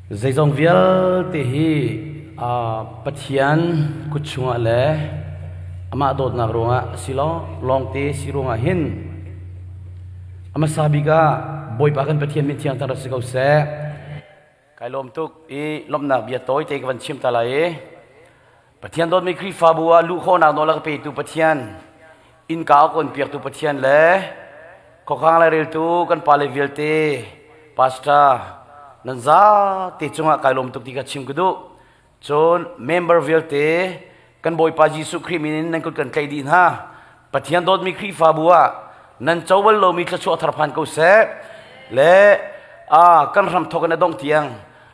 Zeizong vialte hi Pathian kut chungah le amah dawtnak ruangah a si lawngte si ruangah hin a hmasa bik ah Bawipa kan Pathian min thiang thang rak si ko seh. Kai lawm tuk i lawmhnak bia tawi te ka van chim ta lai i Pathian dawtmi Khrihfabu ah luh khawhnak nawl a ka petu Pathian, innka a ka onpiaktu Pathian le khuakhang laireltu kan pale vialte, pastor nan zate cungah kai lawm tuk ti kha chim ka duh. Cun member vialte kan Bawipa Jesuh Khrih min in nan kut kan tlaih dih hna. Pathian dawtmi Khrihfabu ah nan co bal lomi thluachuah thar phan ko seh. Le kan hram thawk in a dongh tiang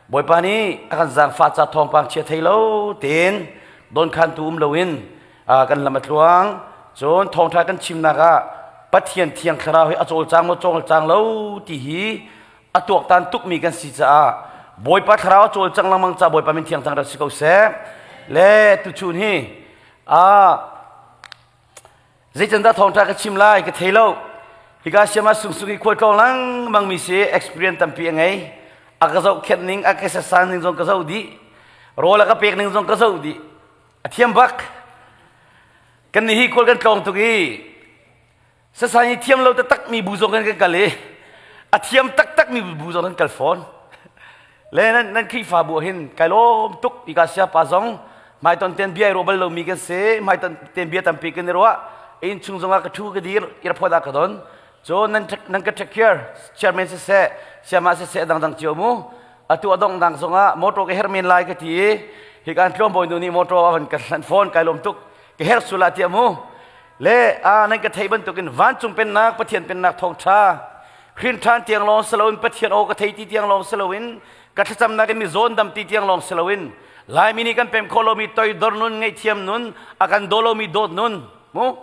Bawipa nih a kan zaangfah ca thawngpang chia thei lo tein dawnkhantu um loin kan lam a tluang. Cun thawngṭha kan chimnak ah Pathian thiang thlarau hi a cawlcang maw cawlcang lo ti hi a tuaktan tukmi kan si caah Bawipa thlarau a cawlcang lengmang ca Bawipa min thiang thang rak si ko seh. Le tuchun hi Zeicandah thawngṭha ka chim lai ka thei lo. Hika siam ah sungsung i khualtlawng lengmang mi si experience tampi a ngei. A ka zohkhenh ning, a ka sasan ning zong ka zoh dih. Rawl a ka pek ning zong ka zoh dih. A thiam bak. Kan nih hi khual kan tlawng tuk i sasan i thiam lo taktak mi bu zong kan kan kal i a thiam taktak mi bu zong kan kal fawn. Le nan nan Khrihfabu ah hin kai lawm tuk ika sia pa zong hmaiton ten bia i ruah bal lomi kan si hmaiton ten bia tampi kan i ruah inn chung zongah ka thu ka dir iraphuat ah ka don cun nan nan ka take care chairman siseh siama siseh dangdang cio mu atu adong dang zongah motor ka her men lai ka ti i hikan tluang bawi nu nih motor a van ka hlan phone kai lawm tuk ka her sula tiah mu le a nan ka thei bantukin vancung pennak Pathian pennak thawngtha Hrin ṭhan tiang lawng si loin Pathian aw ka thei ti tiang lawng si loin ka thlacamnak in mi zawn dam ti tiang lawng si loin Laimi nih kan pem khawh lomi toidor nun ngaihthiam nun a kan daw lomi dawt nun mu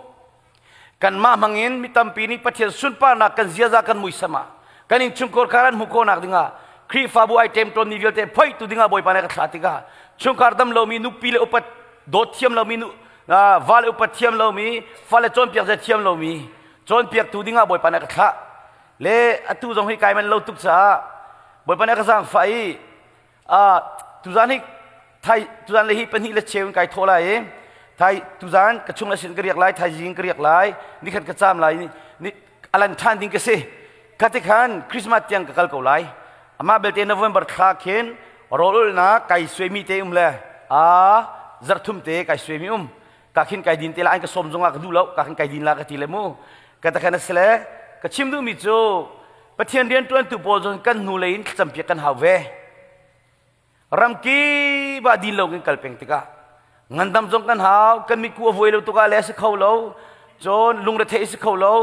kanmah hmangin mi tampi nih Pathian sunparnak kan ziaza kan muisam ah kan innchungkhar kha an hmuh khawhnak dingah Khrihfabu ai ṭem tawnmi vialte phoihtu dingah Bawipa nih a ka thlah tikah chungkhar dam lomi nupi le upat dawt thiam lomi nu va le upat thiam lomi fale cawnpiak zia thiam lomi cawnpiaktu dingah Bawipa nih a ka thlah le atu zong hi kai manh lo tuk caah Bawipa nih a ka zaangfah i tuzan hi thai tuzan le hi pahnih le cheu in kai thawh lai i thai tuzan ka chung le sin ka riak lai thaizing ka riak lai nikhat ka caam lai ni alan ṭhan ding ka si khati khan Christmas tiang ka kal ko lai amah belte November thla khin rawl ulnak kai suaimi te um le a zarthum te kai suaimi um ka khin kai din te la an ka sawm zongah ka duh lo ka khin kai din la ka ti le mu ka ta khan asile ka chim duhmi cu Pathian rian tuantu pawl zong kan hnu lei in thlacam piak kan hau ve ramkip ah din lo kan kal peng tikah ngandam zong kan hau kan mitku a vuai lo tukah le a si kho lo cun lungretheih a si kho lo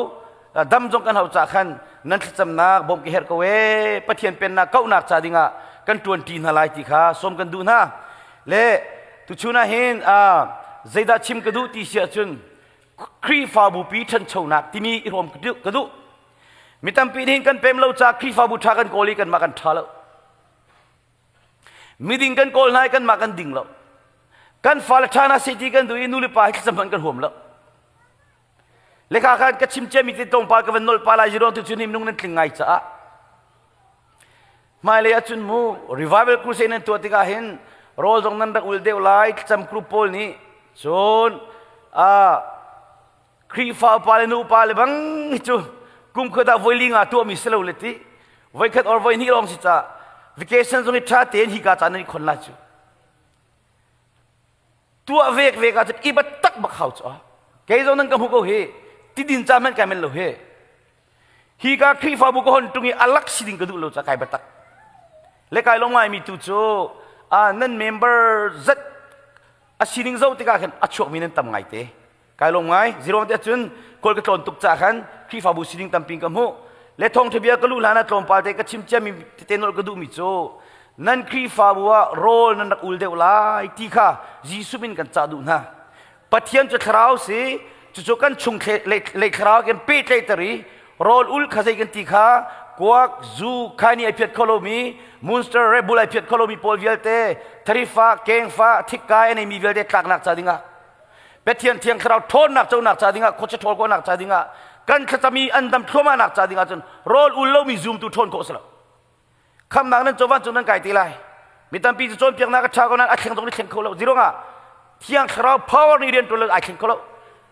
dam zong kan hau ca khan nan thlacamnak bawm ka herh ko e Pathian pennak kauhnak ca dingah kan tuanṭi hna lai ti kha sawm kan duh hna Le tuchun ah hin zeidah chim ka duh ti si ahcun Khrihfabu pi ṭhanchonak timi i hrawm ka duh. Mi tampi nih kan pem lo caah Khrihfabu ṭha kan kawl i kanmah kan ṭha lo. Miding kan kawl hna i kanmah kan ding lo. Kan fale ṭha hna seh ti kan duh i nu le pa hi thlacam hmanh kan huam lo. Lekha khan ka chim ciami te tlawmpal ka van nolh pa lai ziruang tu cu nih minung nan tling ngai caah Hmailei ahcun mu revival crusade nan tuah tikah hin rawl zong nan rak ul deuh lai thlacam group pawl nih cun Khrihfa upa le nu upa le bang hi cu kum khat ah voi li nga tuahmi si lo le ti voikhat or voi hnih lawng si ca vacation zong hi ṭha tein hi ka caan nan i khon lai cu tuah vek vek ahcun i bat tak bak hau cu kei zong nan ka hmu ko hi tidin ca hmanh kai mel lo hi Hi ka Khrihfabu ka hon ṭung i alak si ding ka duh lo ca kai biatak. Le kai lo ngaimi tu cu nan member zat a sining zoh tikah khan a chuakmi nan tam ngai te. Kai lawm ngai. Zero te cun kawl ka tlawn tuk ca khan Khrihfabu sining tampi ka hmuh. Le thawngṭha bia ka luh hlan ah tlawmpal te ka chim ciami tete nolh ka duhmi cu nan Khrihfabu ah rawl nan rak ul deuh lai ti kha Jesuh min kan cah duh hna. Pathian cu thlarau si cucu kan chung lei thlarau kan pehtlaihter i rawl ul kha zei kan ti kha kuak zu khaini ai phiat kho lomi monster Red Bull ai phiat kho lomi pawl vialte tharifa kengfa thikkai a neimi vialte tlaknak ca dingah Pathian thiang thlarau ṭhawnnak conak ca dingah khuacha ṭhawl khawhnak ca dingah kan thlacami an dam thluahmahnak ca dingah cun rawl ul lomi zumtu ṭhawn khawh si lo khamnak nan covan cu nan kai te lai. Mi tampi cu cawnpiaknak a ṭha ko nain a thleng zong ni thleng kho lo. Ziruangah Thiang Thlarau power nih rian ṭuan lo ai thleng kho lo.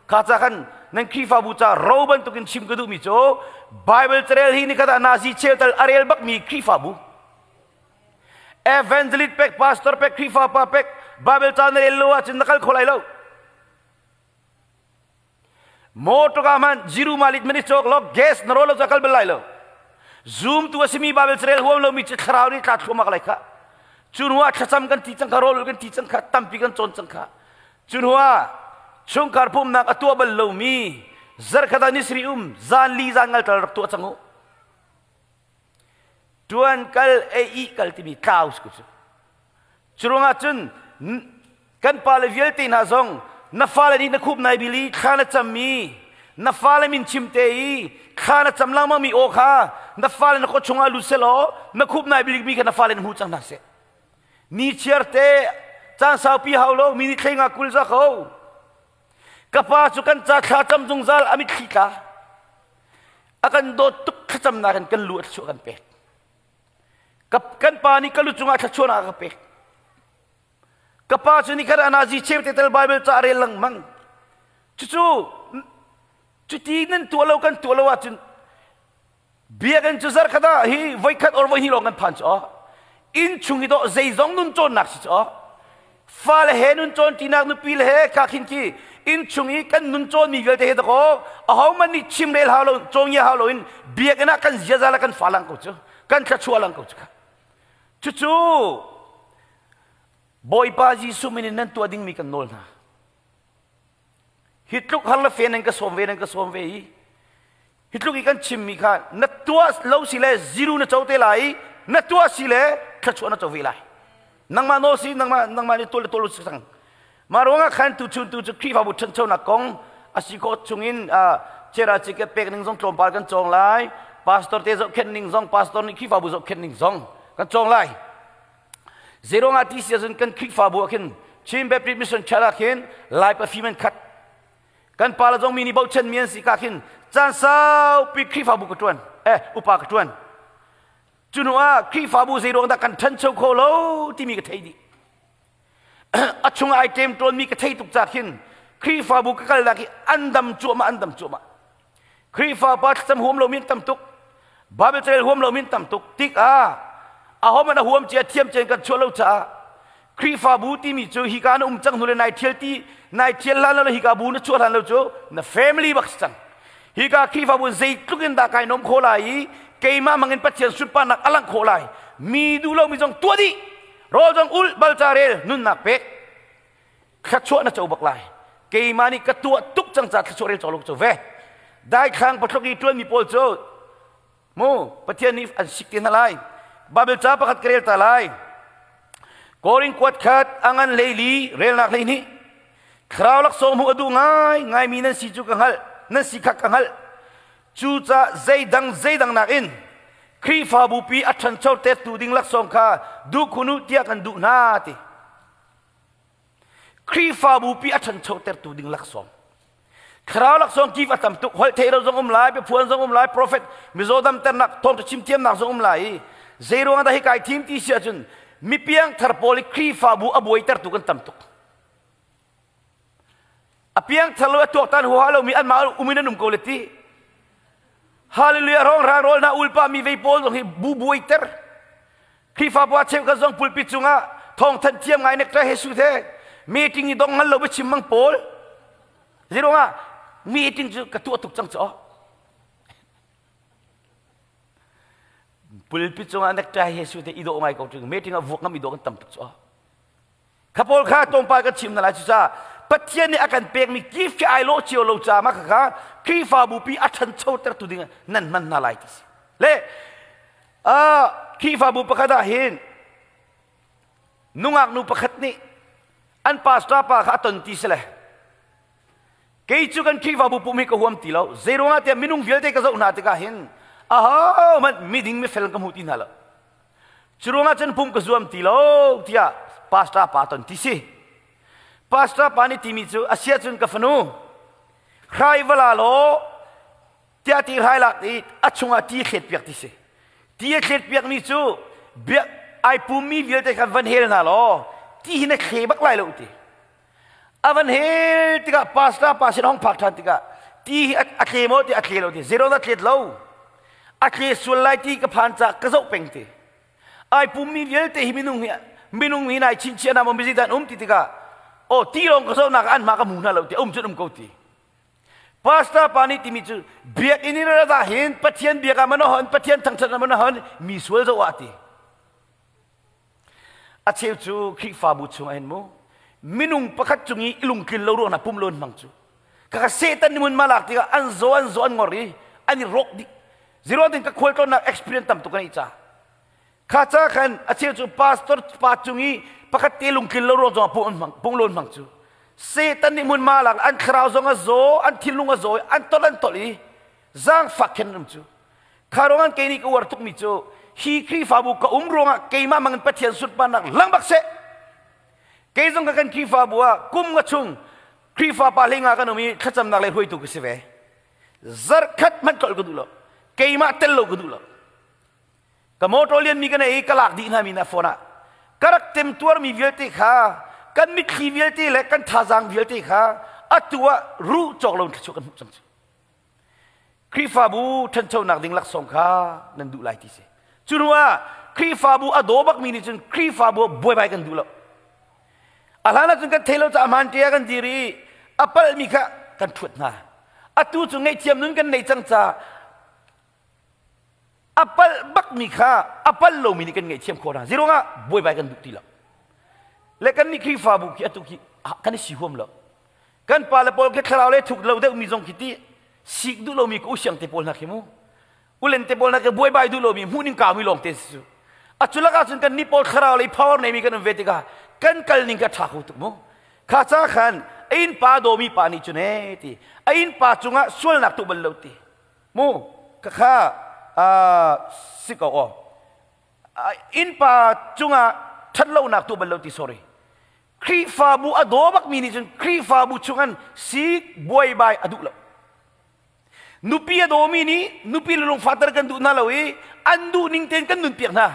Kha ca khan nan Khrihfabu ca ro bantukin chim ka duhmi cu Bible carel hi nikhat ah nazi cheu tal a rel bakmi Khrihfabu evangelist pek pastor pek Khrihfa pa pek Bible ca na rel lo ahcun na kal kho lai lo. Motor ka man ziru malit mani chok lo gas na ro lo kal bal lai lo. Zoom tu asimi Bible carel huam lo mi chu thlarau nih tla thluamak lai kha. Cu hnu ah thlacam kan ti cang kha rawl kan ti cang kha tampi kan cawn cang kha. Cu hnu ah chungkhar pumnak a tuah bal lomi zarkhat ah nisri um zan li zan ngal tal rak tuah cang u. Tuan kal ei i kal timi tlau ku cu. Curuangah cun kan pale vialte hna zong na fale nih na khup nai bil i thla na cammi na fale min chim te i thla na cam lengmang mi aw kha na fale na khaw chungah lut selaw na khup nai bilikmi kha na fale na hmu cang hna seh. Ni chiar te caan saupi hau lo mi nih thlei nga kul za ko. Ka pa cu kan ca thla cam zungzal a mitthli tla. A kan dawt tuk thlacamnak in kan lu a thluachuah kan pek. Kan pa nih ka lu cungah thluachuahnak a ka pek. Ka pa cu nikhat ah nazi cheu te tel Bible ca a rel lengmang. Cucu cuti nan tuah lo kan tuah lo ahcun biakinn cu zarkhat ah hi voikhat or voihnih lawng kan phan cu aw. Inn chung i dawh zeizong nun cawnnak si cu aw. Fale he nun cawn ṭinak nupi le he ka khin khi inn chung i kan nun cawnmi vialte he dakaw ahohmanh nih chim rel hau lo cawngia hau loin biakinn ah kan ziaza le kan fa lang ko cu kan thluachuah lang ko cu kha. Cucu Bawipa Jesuh min in nan tuah dingmi kan nawl hna. Hi tluk har le fe nan ka sawm ve nan ka sawm ve i hi tluk i kan chimmi kha na tuah lo si le ziru na co te lai i na tuah si le thluachuah na co ve lai. Nangmah nawl si nangmah nangmah nih tuah le tuah lo si cang. Mah ruangah khan tuchun tu cu Khrihfabu ṭhanchonak kong a si khawh chungin chera chiket pek ning zong tlawmpal kan cawng lai. Pastor te zohkhenh ning zong pastor nih Khrihfabu zohkhenh ning zong kan cawng lai. Zeiruangah ti si ahcun kan Khrihfabu ah khin Chin Baptist Mission Church ah khin Lai pafim an khat. Kan pa le zong mi nih bochan mi an si ka khin caan saupi Khrihfabu ka ṭuan eh upa ka ṭuan. Cu hnu ah Khrihfabu zeiruang dah kan ṭhancho kho lo timi ka thei dih. A chung ai ṭem ṭawnmi ka thei tuk ca khin Khrihfabu ka kalnak hi an dam cuahmah an dam cuahmah. Khrihfa pa thlacam huam lomi an tam tuk. Bible carel huam lomi an tam tuk tikah ahohmanh a huam cia thiam cia in kan chuah lo caah Khrihfabu timi cu hika na um cang hnu le nai thial ti nai thial hlan lo le hika bu na chuah hlan lo cu na family bak si cang. Hika Khrihfabu zeitluk in dah kai nom khawh lai i keimah mangin Pathian sunparnak a langh khawh lai. Mi duh lomi zong tuah dih. Rawl zong ulh balca rel nunnak pek. Thluachuah na co bak lai. Keimah nih ka tuah tuk cang ca thluachuah rel cawk lo co ve. Daithlang patluk i ṭuanmi pawl cu mu Pathian nih an sik te hna lai. Bible ca pakhat ka rel ta lai. Korin kuat khat a ngan leili relnak 12. Thlarau laksawng hmuh a duh ngai ngaimi nan si cu ka hngalh. Nan si kha ka hngalh. Cucaah zeidang zeidang nakin Khrihfabu pi a ṭhancho tertu ding laksawng kha duh khun u tiah kan duh hna ti. Khrihfabu pi a ṭhanchotertu ding laksawng. Thlarau laksawng kif a tam tuk. Holh theih lo zong um lai, biaphuan zong um lai, prophet, mizaw damternak, thawngṭha chim thiamnak zong um lai i zei ruangah dah hi kai thim ti si ahcun mipiang thar pawl i Khrihfabu a buaitertu kan tam tuk. A piang thar lo a tuaktan huaha lomi anmah um in an um ko le ti. Hallelujah rong rang rawl na ulpa mi vei pawl zong hi bu buaiter. Khrihfabu ah cheukhat zong pulpit cungah thawngthanh thiam ngai nek he su the meeting i dong ngal lo biachim mang pawl. Zeiruangah meeting cu ka tuah tuk cang cu. Pulpit cungah nektai he su te i dawh ngai ko ṭung meeting ah vuak ngam i dawh kan tam tuk cu. Kha pawl kha tlawmpal kan chim hna lai cucaah Pathian nih a kan pekmi gift khi ai lawh cio lo caah mah khakha Khrihfabu pi a ṭhanchotertu ding nan hman hna lai ti si. Le Khrihfabu pakhat ah hin nungak nu pakhat nih an pastor pa kha a ton ti si le kei cu kan Khrihfabu pum hi ka huam ti lo zeiruangah tiah minung vialte ka zoh hna tikah hin ahohmanh miding mifel ka hmu ti hna lo Cu ruangah cun pum ka zuam ti lo tiah pastor pa ton ti si. Pastor pa nih timi cu a sia cun ka fanu hrai va la law tiah ti hrai lak i a chungah ti a thlet piak ti si. Ti a thlet piakmi cu biak Ai pummi vialte khan van hel hna law ti hi na thle bak lai lo ti. A van hel tikah pastor pa sin hong phak ṭhan tikah ti hi a tle maw ti a tle lo ti. Zero na tlet lo. A tle sual lai ti ka phan ca ka zoh peng ti. Ai pummi vialte hi minung hi minung hi nai chinchiah na maw mizi dan um ti tikah oh ti lawng ka zohnak an ma ka hmu hna lo ti um cun um ko ti. Pastor pa nih timi cu biakinn in rat ah hin Pathian biak ah man hon Pathian thangṭhat ah man hon mi sual zoh ah ti. A cheu cu Khrihfabu chung ah hin mu minung pakhat cung i lungtlin lo ruang na pum lon hmang cu kaka Satan nih mun ma lak tikah an zaw an zaw an ngor i an i rawk dih. Zero din ka khual tlawnnak experience tam tuk ka neih ca. Kha ca khan a cheu cu pastor pa cung i pakhat te lungtlin lo ruang zongah pung hmang pung lon hmang cu Satan nih hmunhma lak an thlarau zong a zaw an thinlung a zaw i an tolh an tolh i zaangfak khin um cu kha ruangah kei nih ka uar tukmi cu hi Khrihfabu ka um ruangah keimah mangin Pathian sunparnak lang bak seh kei zong ka kan Khrihfabu ah kum nga chung Khrihfa pa hlei nga kan um i thlacamnak le hruaitu ka si ve zarkhat hmanh tlolh ka duh lo keimah tel lo ka duh lo Ka motor lianmi ka nei i ka lak dih hna mi na phone ah ka rak temtuarmi vialte kha kan mitthli vialte le kan thazaang vialte kha atu ah ruh cawk lo in thluachuah kan hmuh cang cu. Khrihfabu ṭhanchonak ding laksawng kha nan duh lai ti si. Cu hnu ah Khrihfabu a daw bakmi nih cun Khrihfabu ah buaibai kan duh lo. A hlan ah cun kan thei lo caah hmaan ṭe ah kan dir i a palhmi kha kan ṭhuat hna. Atu cu ngaihthiam nun kan nei cang caah A palh bakmi kha a palh lomi nih kan ngaihthiam khawh hna. Zeiruangah buaibai kan duh ti lo. Le kan nih Khrihfabu khi atu khi kan i si huam lo. Kan pa le pawl khi thlarau le thuk lo deuhmi zong khi ti sik duh lomi ka usiang te pawl hna khi mu. Ulen te pawl hna khi buaibai duh lomi hmuh ning kaumi lawng te si cu. A culak ahcun kan nih pawl thlarau lei power neimi kan um ve tikah kan kal ning ka ṭha kho tuk mu. Kha ca khan a innpa dawmi pa nih cun ee ti a innpa cungah sualnak tuah bal lo ti Mu khakha si ko aw. Innpa cungah ṭhatlonak tuah bal lo ti sorry. Khrihfabu a daw bakmi nih cun Khrihfabu chungan sik buaibai a duh lo. Nupi a dawmi nih nupi le lungfahter kan duh hna lo i an duh ning tein kan nunpiak hna.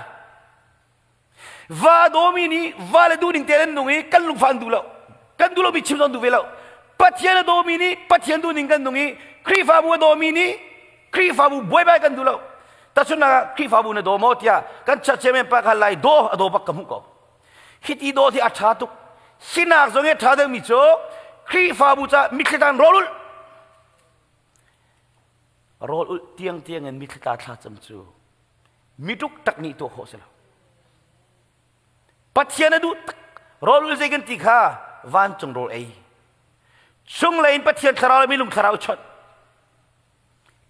Va dawmi nih va le duhning te an nung i kan lungfah an duh lo. Kan duh lomi chim zong duh ve lo. Pathian a dawmi nih Pathian duhning kan nung i Khrihfabu a dawmi nih Khrihfabu buaibai kan duh lo. Tahchunhnak ah Khrihfabu na daw maw tiah kan church chairman pa kha lai daw a daw bak ka hmuh ko. Hiti daw hi a ṭha tuk. Sinak zong hi a ṭha deuhmi cu Khrihfabu caah mitthli tan rawl ulh. Rawl ulh tiangtiang in mitthli tla thlacam cu mituk tak nih tuah khawh si lo Pathian a duh tak rawl ul zei kan ti kha vancung rawl ei chunglei in Pathian thlarau le minung thlarau chawnh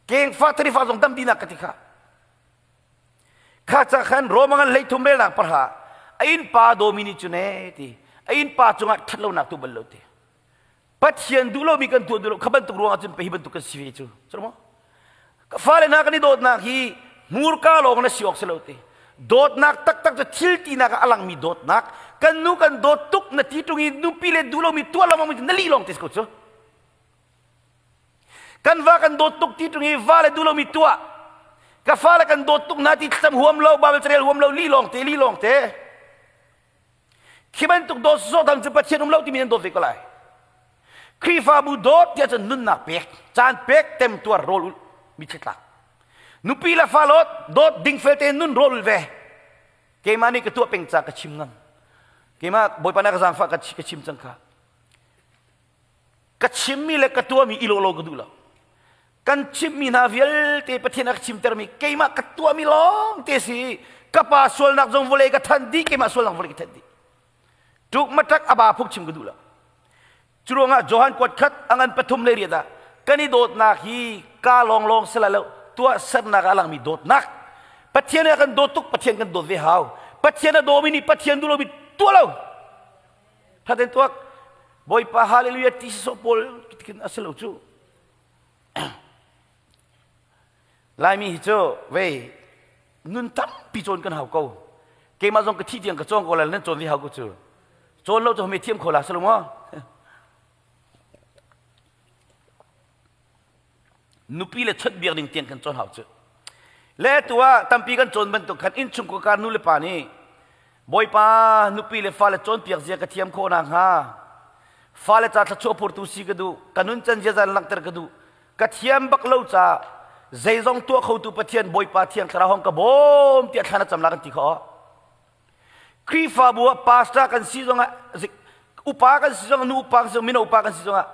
kengfa tharifa zong dam dinak ka ti kha kha ca khan Roma ngan hlei thum relnak parha a innpa dawmi nih cun ee ti a innpa cungah ṭhat lonak tu bal lo ti Pathian duh lomi kan tuah duh lo kha bantuk ruangah cun hi bantuk kan si ve cu cu maw ka fale hna kan i dawtnak hi hmurka lawng na si awk si lo ti dawtnak taktak cu thil tinak ah a langmi dawtnak kan nu kan dawt tuk na ti ṭung i nupi le duh lomi tuah lengmang mi na lih lawng ti si ko cu kan va kan dawt tuk ti ṭung i va le duh lomi tuah ka fale kan dawt tuk na ti thlacam huam lo Bible carel huam lo lih lawng te lih lawng te Khi bantuk dawt sawsawh cu Pathian um lo timi nan dawt ve ko lai. Khrihfabu dawt tiah cun nunnak pek, caan pek, temtuar rawl ulh, mitthli tlak. Nupi le fa lawt, dawt dingfel tein nun rawl ul ve. Keimah nih ka tuah peng ca ka chim ngam. Keimah Bawipa na ka zaangfah ka chim cang kha. Ka chimmi le ka tuahmi i lawh lo ka duh lo. Kan chimmi hna vialte Pathian a ka chimtermi keimah ka tuahmi lawng te si. Ka pa sualnak zong vawlei ka than dih, keimah sualnak vawlei ka than dih. Tuk matak a ba phuk chim ka duh lo. Cu ruangah Johan kuat khat a ngan pathum le riat ah kan i dawtnak hi ka lawng lawng si lai lo tuah sernak ah a langmi dawtnak Pathian a kan dawt tuk Pathian kan dawt ve hau Pathian a dawmi nih Pathian duh lomi tuah lo Thaten tuak Bawipa hallelujah ti sawh pawl khin a si lo cu. Laimi hi cu vei nun tampi cawn kan hau ko. Keimah zong ka thi tiang ka cawng ko lai nan cawn ve hau ko cu. Cawn lo cu hme thiam kho la si lo maw? Nupi le chawnh biak ding tiang kan cawn hau cu. Le tu ah tampi kan cawn bantuk khan innchung kar nu le pa nih. Bawipa nupi le fale cawnpiak zia ka thiam khawh nakhnga fale ca thluachuah phurtu si ka duh ka nuncan ziaza langhter ka duh ka thiam bak lo ca zeizong tuah khotu Pathian Bawipa Thiang Thlarau hong ka bawm tiah thla na cam la kan ti khawh Khrihfabu ah pastor kan si zongah upa kan si zongah nu upa kan si zongah mino upa kan si zongah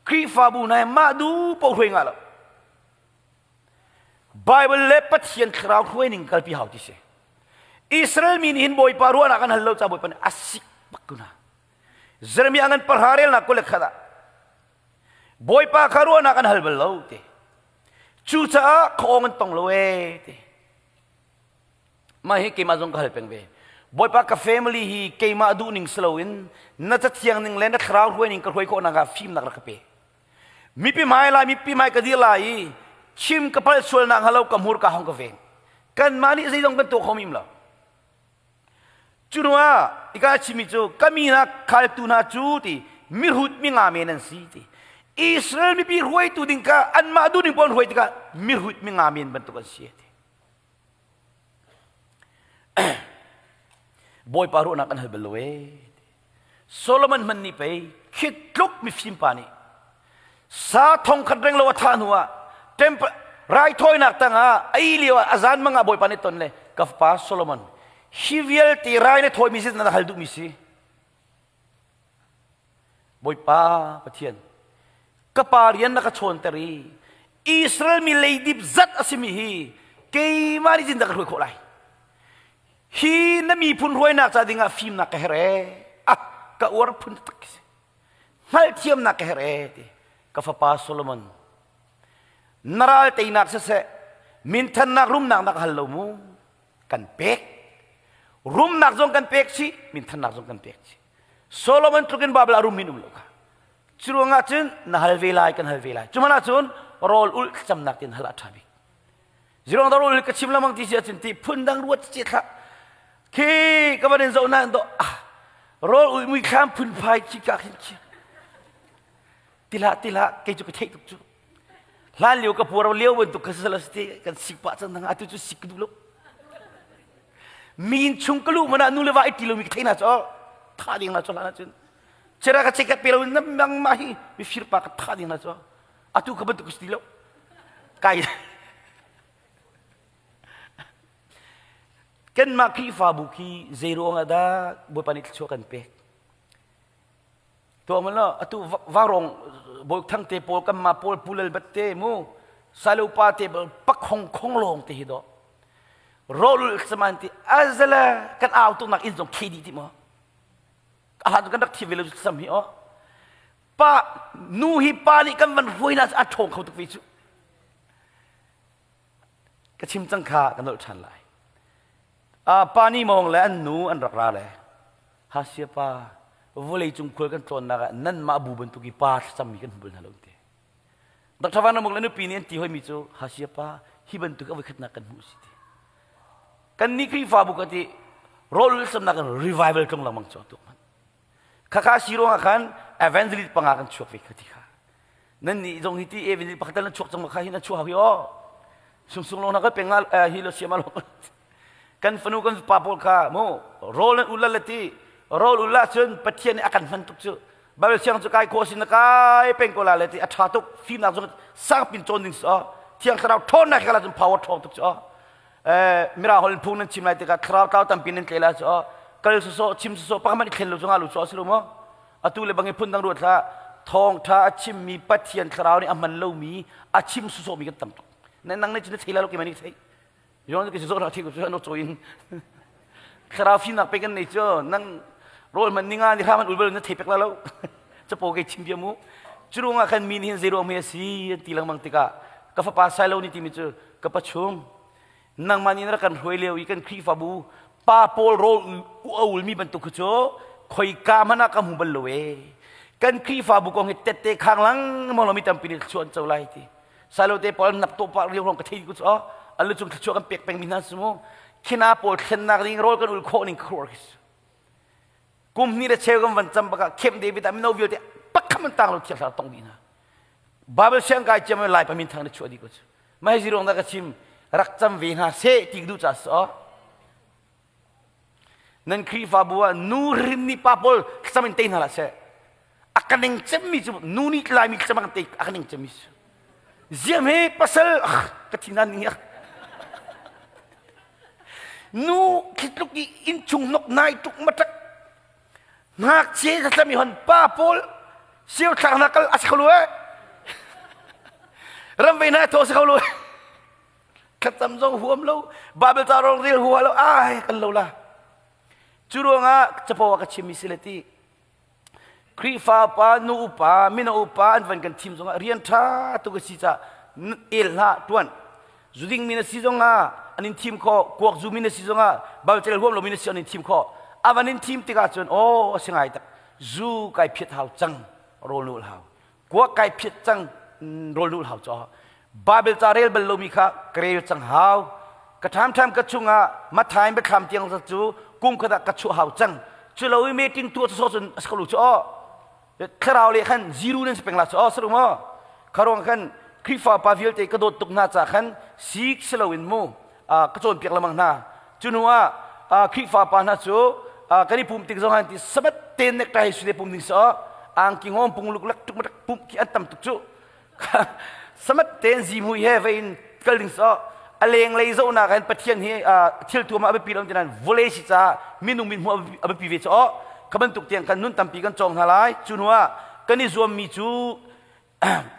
Khrihfabu hna mah du po hruai nga lo Bible le Pathian thlarau hruai ning kalpi hau ti si. Israel mi nih hin Bawipa ruahnak an hal lo ca Bawipa nih a sik bak ko hna. Jeremiah ngan pahra relnak kul le khat ah Bawipa kha ruahnak an hal bal lo ti. Cucaah khuaawng an tong lo ee ti. Mah hi keimah zong ka hal peng ve. Bawipa ka family hi keimah duh ning si loin na cathiang ning le na thlarau hruai ning ka hruai khawh nakah fimnak rak ka pe. Mipi hmai lai mipi hmai ka dir lai i chim ka palh sual nak hnga lo ka hmur ka hong ka veng. Kanmah nih zeizong kan tuah kho mim lo. Cu ruangah ika a chimmi cu ka mi hna khaltu hna cu ti mihrut mi nga men an si ti. Israel mipi hruaitu ding kha anmah duh ning paoh an hruai tikah mihrut mi nga men bantuk an si ti. Bawipa ruahnak an hal bal lo ee. Solomon hmanh nih pei khi tluk mifim pa nih sa thong khat reng lo a thah hnu ah temple raithawinak tangah a ih lio ah a zan mang ah Bawipa nih ton le ka fapa Solomon hi vialte rai na thawimi si na hal duhmi si Bawipa Pathian ka pa rian na ka chawnter i Israel mi leidip zat a simi hi keimah nih cin dah ka hruai khawh lai Hi na miphun hruainak ca dingah fimnak ka herh ee. Ah, ka uar phun tak si. Hngalhthiamnak ka herh ee ti. Ka fapa Solomon, na ral teinak siseh, minthannak rumnak na ka hal lo mu. Kan pek. Rumnak zong kan pek chih, minthannak zong kan pek chih. Solomon tluk in Bible ah rum min um lo kha. Cu ruangah cun na hal ve lai, kan hal ve lai. Cuman ahcun rawl ulh thlacamnak tin hal a ṭha bik. Zirong daro ka chim lamang ti si ahcun ti phun dang ruat ci thlah khi ka van in zoh na do ah rawl ui mui thlam phun phai khi ka khin khi tila tila kei cu ka theih tuk cu hlan lio ka puar lio bantuk ka sala ti kan sik pah cang nang atu cu sik ka duh lo min chung ka lu mana nu le va ai ti lo mi ka thei na cho tha ding na cho hlan ahcun chera ka chekat pe lo nam mang ma hi mi fir pa ka tha ding na cho atu ka bantuk si lo kai kanmah Khrihfabu khi zei ruang ah dah Bawipa nih thluachuah kan pek tuah man lo atu varong bawi thang te pawl kanmah pawl pulal bat te mu salo pa te pakhong khong lawng te hi do rolul saman ti azala kan au tuk nak in zong khi di ti mo a hlan kan rak thi ve lo sam hi o Pa nu hi pa nih kan van hruai na a ṭhawng kho tuk ve cu. Ka chim cang kha ka nolh ṭhan lai. Uh, pa ni mawng le an nu an rak ra le hasia pa vawlei cung khual kan tlawnnak ah nanmah bu bantuk i pa thlacammi kan hmu bal hna lo ti. Dr. Van Ramuk le nupi nih an ti hoimi cu hasia pa hi bantuk a voikhatnak kan hmuh si ti. Kan nih Khrihfabu ka ti rawl samnak in revival tlung lengmang cu tuk man. Khakha si ruangah khan evangelist panga kan chuak ve kha ti kha. Nan nih zong hi ti evangelist pakhat nan chuak cang kha hi nan chuak hi aw. Sung sung long na ka pengal hi lo siam lo. Kan fanu kan pa pawl kha mu rawl nan ula la ti rawl ula cun Pathian nih a kan hman tuk cu. Bible siang cu kai kho sin na kai peng ko la le ti a tha tuk fimnak zong sangpin cawn ding so thiang thlarau ṭhawnnak kha la cun power ṭhawng tuk cu mirang holh phung nan chim lai tikah thlarau tlau tampi nan tle lai cu kal sawsawh chim sawsawh pakhat i thlen lo cungah lu cu a si lo maw atu le bang i phun dang ruat hlah thawngtha a chimmi pathian thlarau nih a hman lomi a chim sawsawhmi kan tam tuk na nang ne cu na thei lai lo keimah nih thei yon ke zo thei ko cu ano choin thlarau fimnak pe kan nei cu nang rawl man ninga ni hram an ulbal na thei pek la lo capo ke chim bia mu cu ruangah khan mi nih hin zei ruang hme a si an ti lengmang tikah ka fapa sailo nih timi cu ka pachung nangmah nih na rak kan hruai lio i kan Khrihfabu pa pawl rawl a ulmi bantuk khi cu khoika hmanh ah ka hmu bal lo ee kan Khrihfabu kong hi tette khang lengmang lo mi tampi nih thluachuah an co lai ti salo te pawl nak to pa riau rong ka thei ku cu an lu cung thluachuah kan pek peng mi hna su mu khina pawl thlennak ding rawl kan ul khawh ning khur khi kum hnih le cheu kan van cam bakah Camp David ah mino vialte pakham an tang lo thiang thlarau tong dih hna Bible siang kai ciam lai pa min thang na chuah dih ko cu mai zi ruang dah ka chim rak cam ve hna seh ti ka duh ca so. Nan Khrihfabu ah nu hrim nih pa pawl thlacam in tei hna hlah seh. A ka ning cemmi cu nu nih Laimi thlacam a kan tei a ka ning cemmi cu. Ziam he pasal ka thi nan ning Nu khi tluk i innchung nok nai tuk matak ngakchia thlacam i hon pa pawl siu thlak na kal a si kho lu eh. Ram ve na thaw si kho lu eh. Thlacam zong huam lo, Bible ca rong rel hua lo, ai kan lo la. Cu ruangah capo ah ka chimmi si le ti. Khrihfa pa, nu upa, mino upa an van kan thim zongah rian ṭha tuk a si caah el hlah ṭuan. Zuding mi na si zongah an in thim khawh, kuak zu mi na si zongah balcel huam lomi na si an in thim khawh. A van in thim tikah cun aw a si ngai tak. Zu kai phiat hau cang, rawl nul hau. Kuak kai phiat cang rawl nul hau caw Bible ca rel bal lomi kha ka rel cang hau ka ṭhamṭham ka chungah Matthai biathlam tiang cu kum khat ah ka chuah hau cang cu lo i meeting tuah cu cun a si ko lu cu aw thlarau le khan zero nan si peng la cu aw si maw kharuang khan Khrihfa pa vialte ka dawt tuk hna ca khan sik si loin mu ka cawnpiak lengmang hna. Cu hnu ah Khrihfa pa hna cu kan i pum tik zong ah ti sabat ten nektai su te pum ding so angki ngom pung luk lak tuk matak pum khi an tam tuk cu samat ten zi mui he vein kal ding so a leng lei zohnak hin Pathian hi thil tuam a biapi lo tinan vawlei si ca minung min hmuh a biapi ve cho ka bantuk tiang kan nun tampi kan cawng hna lai cu hnu ah kan i zuammi cu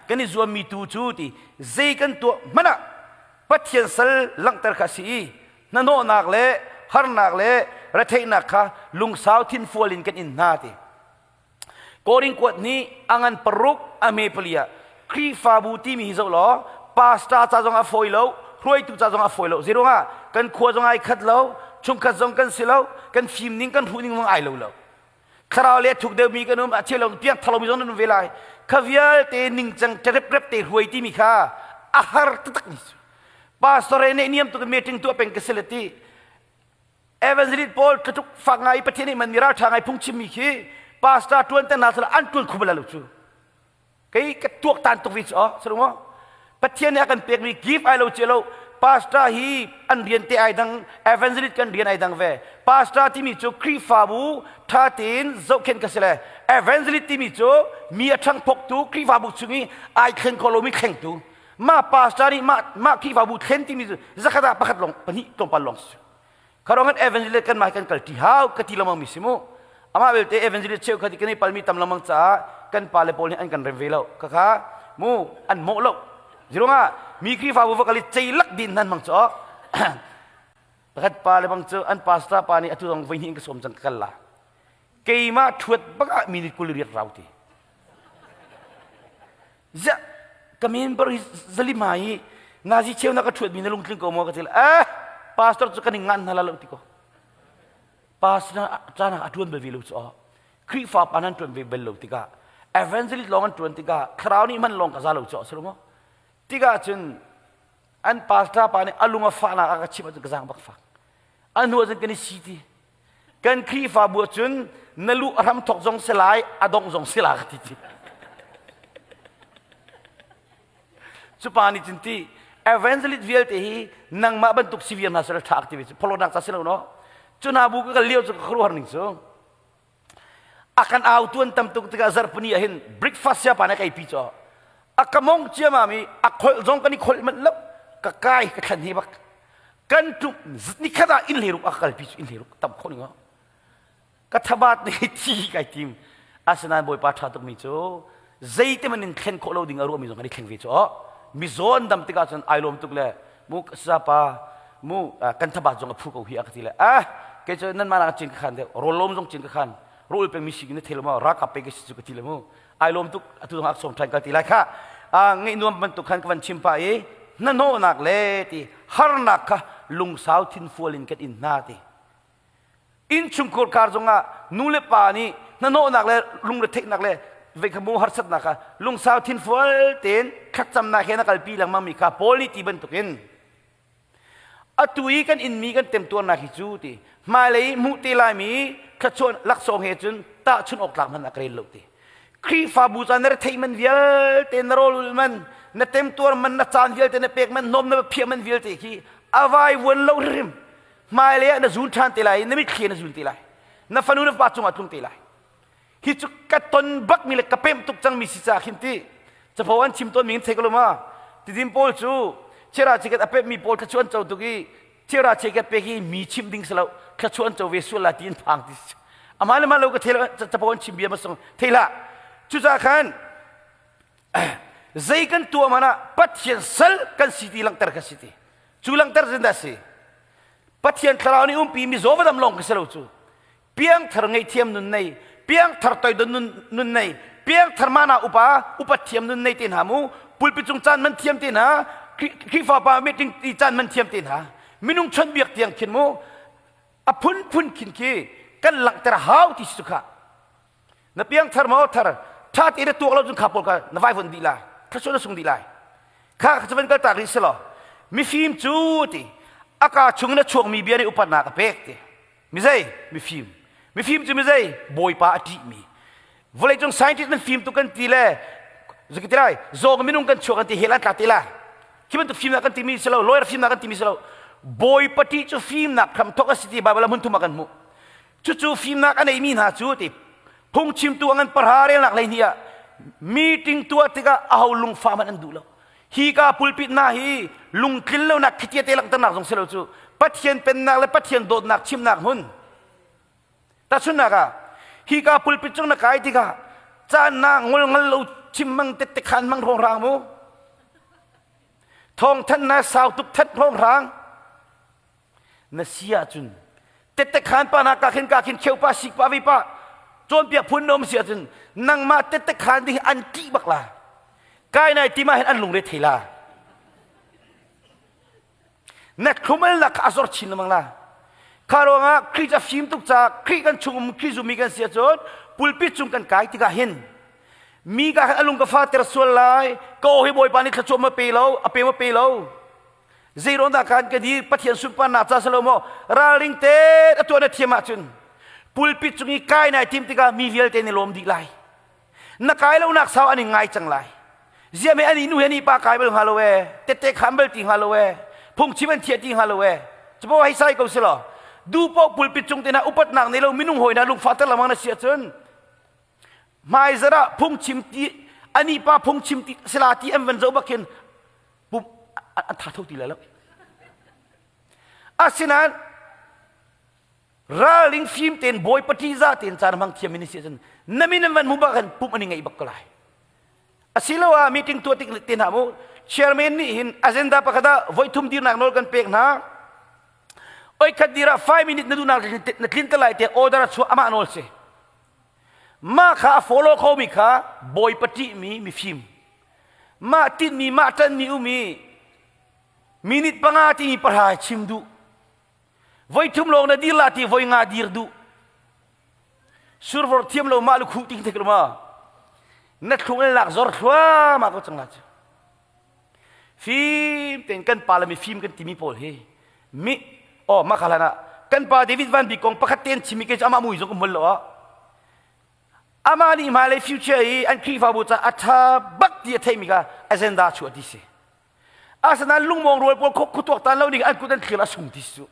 kan i zuammi tu cu ti zei kan tuah hmanh ah Pathian sal langhter kha a si i hnahnawhnak le harnak le retheihnak kha lungsau thinfual in kan in hna ti. Korin kuat nih a ngan paruk a me pali ah Khrihfabu timi hi zoh law pastor ca zong a fawi lo hruaitu ca zong a fawi lo zeiruangah kan khua zong ai khat lo chungkhat zong kan si lo kan fim ning kan hruh ning zong ai lo lo thlarau le thuk deuhmi kan um a cheu lo piang thalo mi zong nan um ve lai kha vialte ningcang rep te hruai timi kha a har taktak mi cu pastor ne niam tuk meeting tuah peng ka si le ti evangelist paul tluk fak ngai pathian nih man mi ral tha ngai phungchim mi khi pastor tuan te na an tuan khu bala lo cu Kei ka tuaktan tuk ve cu aw maw? Pathian nih a kan pekmi gift ai lo cia lo. Pastor hi an rian te ai dang, evangelist kan rian ai dang ve. Pastor timi cu Khrihfabu tha tein zohkhenh ka si le evangelist timi cu mi a ṭhangphoktu Khrihfabu chung i ai thleng kho lomi thlengtu. Mah pastor nih mah mah Khrihfabu thlen timi cu zakhat ah pakhat lawng pahnih tlawmpal lawng si. Kharongan evangelist kan mah kan kal ṭi hau ka ti lengmang mi si mu. Amah belte evangelist cheukhat i kan i palmi tam lengmang caah kan pale pawl nih an kan rem ve lo. Khakha mu an mawh lo. Zirungah mi Khrihfabu va kal i ceilak din nan mang cu pakhat pa le bang cu an pastor pa nih atu zong voi hnih in ka sawm cang ka kal la. Keimah ṭhuat bak ah minute 20 riak rau ti. Ziah ka member hi zalima hi nazi cheu na ka ṭhuat mi na lungtling ko maw ka ti le eh pastor cu kan i ngan hna la lo ti ko pastor caan ah a ṭuan bal ve lo cu Khrihfa pa nan ṭuan ve bal lo tikah evangelist lawng an ṭuan tikah thlarau nih hman lawng ka za lo cu a maw tikah cun an pastor pa nih a lung a fahnak a ka chimh ahcun ka zaang bak fak a hnu ahcun kan i si ti Kan Khrihfabu ahcun na luh a hram thok zong si lai, a dongh zong si la ka ti ti. Cu pa nih cun ti evangelist vialte hi nangmah bantuk si viar hna sel ṭha ka ti ve cu phorhlawtnak ca si lo no. Cu hna bu ka kal lio cu ka khuaruahhar ning cu a kan au tuan tam tuk tikah zarhpini ah hin breakfast sia pa nih a keipi cu a ka mong ciamam i a kholh zong kan i kholh manh lo ka kai ka thlan hi bak kan tluk nikhat ah inn hleiruk a kalpi cu inn hleiruk tam khawh ning ka thabat nih thi kai tim asinain bawipa ṭha tukmi cu zeite man in thlen khawh lo ding a ruahmi zong kan i thleng ve cu mizaw an dam tikah cun ai lawm tuk le mu sapa mu kan thabat zong a phu ko hi a ka ti le ah kei cu nan mah cin ka khan deuh rawl lawm zong cin ka khan rawl peng mi si na thel ma rakap pe ka si cu ka ti le mu ai lawm tuk atu zong ak som ṭhan kal ti lai kha ngeih nuam bantuk khan ka van chim pah i hnahnawhnak le ti harnak kha lungsau thinfual in kan in hna ti innchungkhar kar zongah nu le pa nih hnahnawhnak le lungretheihnak le veikhamu harsatnak kha lungsau thinfual tein thlacamnak he na kalpi lengmang mi kha Paul nih ti bantukin Atu i kan inmi kan temtuarnak hi cu ti hmailei hmuh te laimi thluachuah laksawng he cun tahchunh awk tlak hmanh ah ka rel lo ti. Khrihfabu ca na retheih man vialte na rawlul man na temtuar man na caan vialte na pek man hnawm na phiah man vialte khi a vaivuan lo hrim. Hmailei ah na zun ṭhan te lai i na mitthli na zun te lai. Na fanu na pa cungah tlung te lai. Hi cu ka ton bakmi le ka pemh tuk cangmi si caah khin ti capo an chim tawnmi in thei ko lo ma? Tidim pawl cu chera chiket a pemhmi pawl thluachuah an co tuk i chera chiket pek hi mi chimh ding si lo thluachuah an co ve sual la ti in phang ti amah le mah lo ka thei lo capo an chim bia ma sung thei hlah cucaah khan zei kan tuah man ah Pathian sal kan si ti langhter ka si ti cu langhter zin dah si Pathian thlarau nih umpi mi zaw va dam lawng ka si lo cu piangthar ngeihthiam nun nei piangthar toidon nun nun nei piangthar mana upa upat thiam nun nei te hna mu pulpit cung caan man thiam te hna Khrihfa pa meeting ti caan man thiam te hna minung chonbiak tiang khin mu a phunphun khin khi kan langhter hau ti si kha na piangthar maw thar tha te na tuak lo cun kha pawl kha na vai von dih lai thluachuah na sung dih lai kha kha van kal tak rih si law mifim cu ti aka chung na chuakmi bia nih upatnak a pek ti mizei mifim mifim cu mizei bawipa a ṭihmi vawleicung scientist nan fim tuk kan ti le zikiti lai zawng minung kan chuak kan ti hel an tla ti la khi bantuk fimnak kan timi si lo lawyer fimnak kan timi si lo bawipa ṭih cu fimnak hramthok a si ti Bible ah hmun thum ah kan hmuh Cucu fimnak a neimi hna cu ti phungchimtu a ngan pahra relnak 12 ah meeting tuah tikah aho lungfah hmanh an duh lo. Hi ka pulpit hna hi lungtlin lonak khitia te langhternak zong si lo cu Pathian pennak le Pathian dawtnak chimnak hmun. Tahchunhnak ah hi ka pulpit cung na kai tikah caan na ngol ngal lo chim mang tette khan mang rong rang mu. Thawngthan na sau tuk that rong rang. Na si ahcun tette khan pa na ka khin ka khin kheu pa sik pa vi pa cawnpiak phun na um si ahcun nangmah tette khan ding an ṭih bak la kai nai ti ma hin an lungre thei la na thlumalnak kha a zor chin lengmang la kha ruangah Khrih ca fim tuk ca Khrih kan chung um Khrih zummi kan si ahcun pulpit cung kan kai tikah hin mi ka khan a lung ka fa ter sual lai ka aw hi bawipa nih thluachuah ma pe lo a pe ma pe lo Zeiruang dah kan ka dir Pathian sunparnak ca si lo maw ralring te a tuah na thiam ahcun pulpit cung i kai nai tim tikah mi vialte nih lawm dih lai na kai lo nak sau an in ngai cang lai ziame ani nu he ni pa kai bal hnga lo e tette kham bal ti hnga lo e phungchim an thiah ti hnga lo e cupo hei sai ko si law du po pulpit cung te na upatnak nei lo minung hawi na lungfah ter lamang na si ahcun hmaizarh ah phungchim ti ani pa phungchim ti sila ti an van zoh bak hin pum an tha tho ti lai lo asinain ralring fim tein bawipa ṭihzah tein caan hmang thiam in si ahcun na min an van hmu bak khan pum an i ngeih bak ko lai asiloah meeting tuah tik te hna mu chairman nih hin agenda pakhat ah voi thum dirnak nawl kan pek hna oi khat dir ah 5 minute na duhnak na tlin te lai te order a chuah amah nawl si Mah kha a follow khomi kha bawipa ṭihmi mifim. Mah tinhmi, mah ṭanhmi um i minute panga timi pahra chim duh. Voi thum lawng na dir la ti voi nga dir duh. Survor thiam lo mah lukhuh ting thek lo ma. Na thlung lak zor thluahmah ko cang la cu. Fim tein kan pa le mifim kan timi pawl hi mi oh mah kha hlan ah kan pa David Van Bik kong pakhat tein chimi ke cu amah mui zong ka hmul lo ah amah nih hmailei future i an Khrihfabu ca a ṭha bak ti a theimi kha agenda chuah ti si asinain lungmawng rual pawl khuk tuak tan lo ding an kut an thlir a sung ti si cu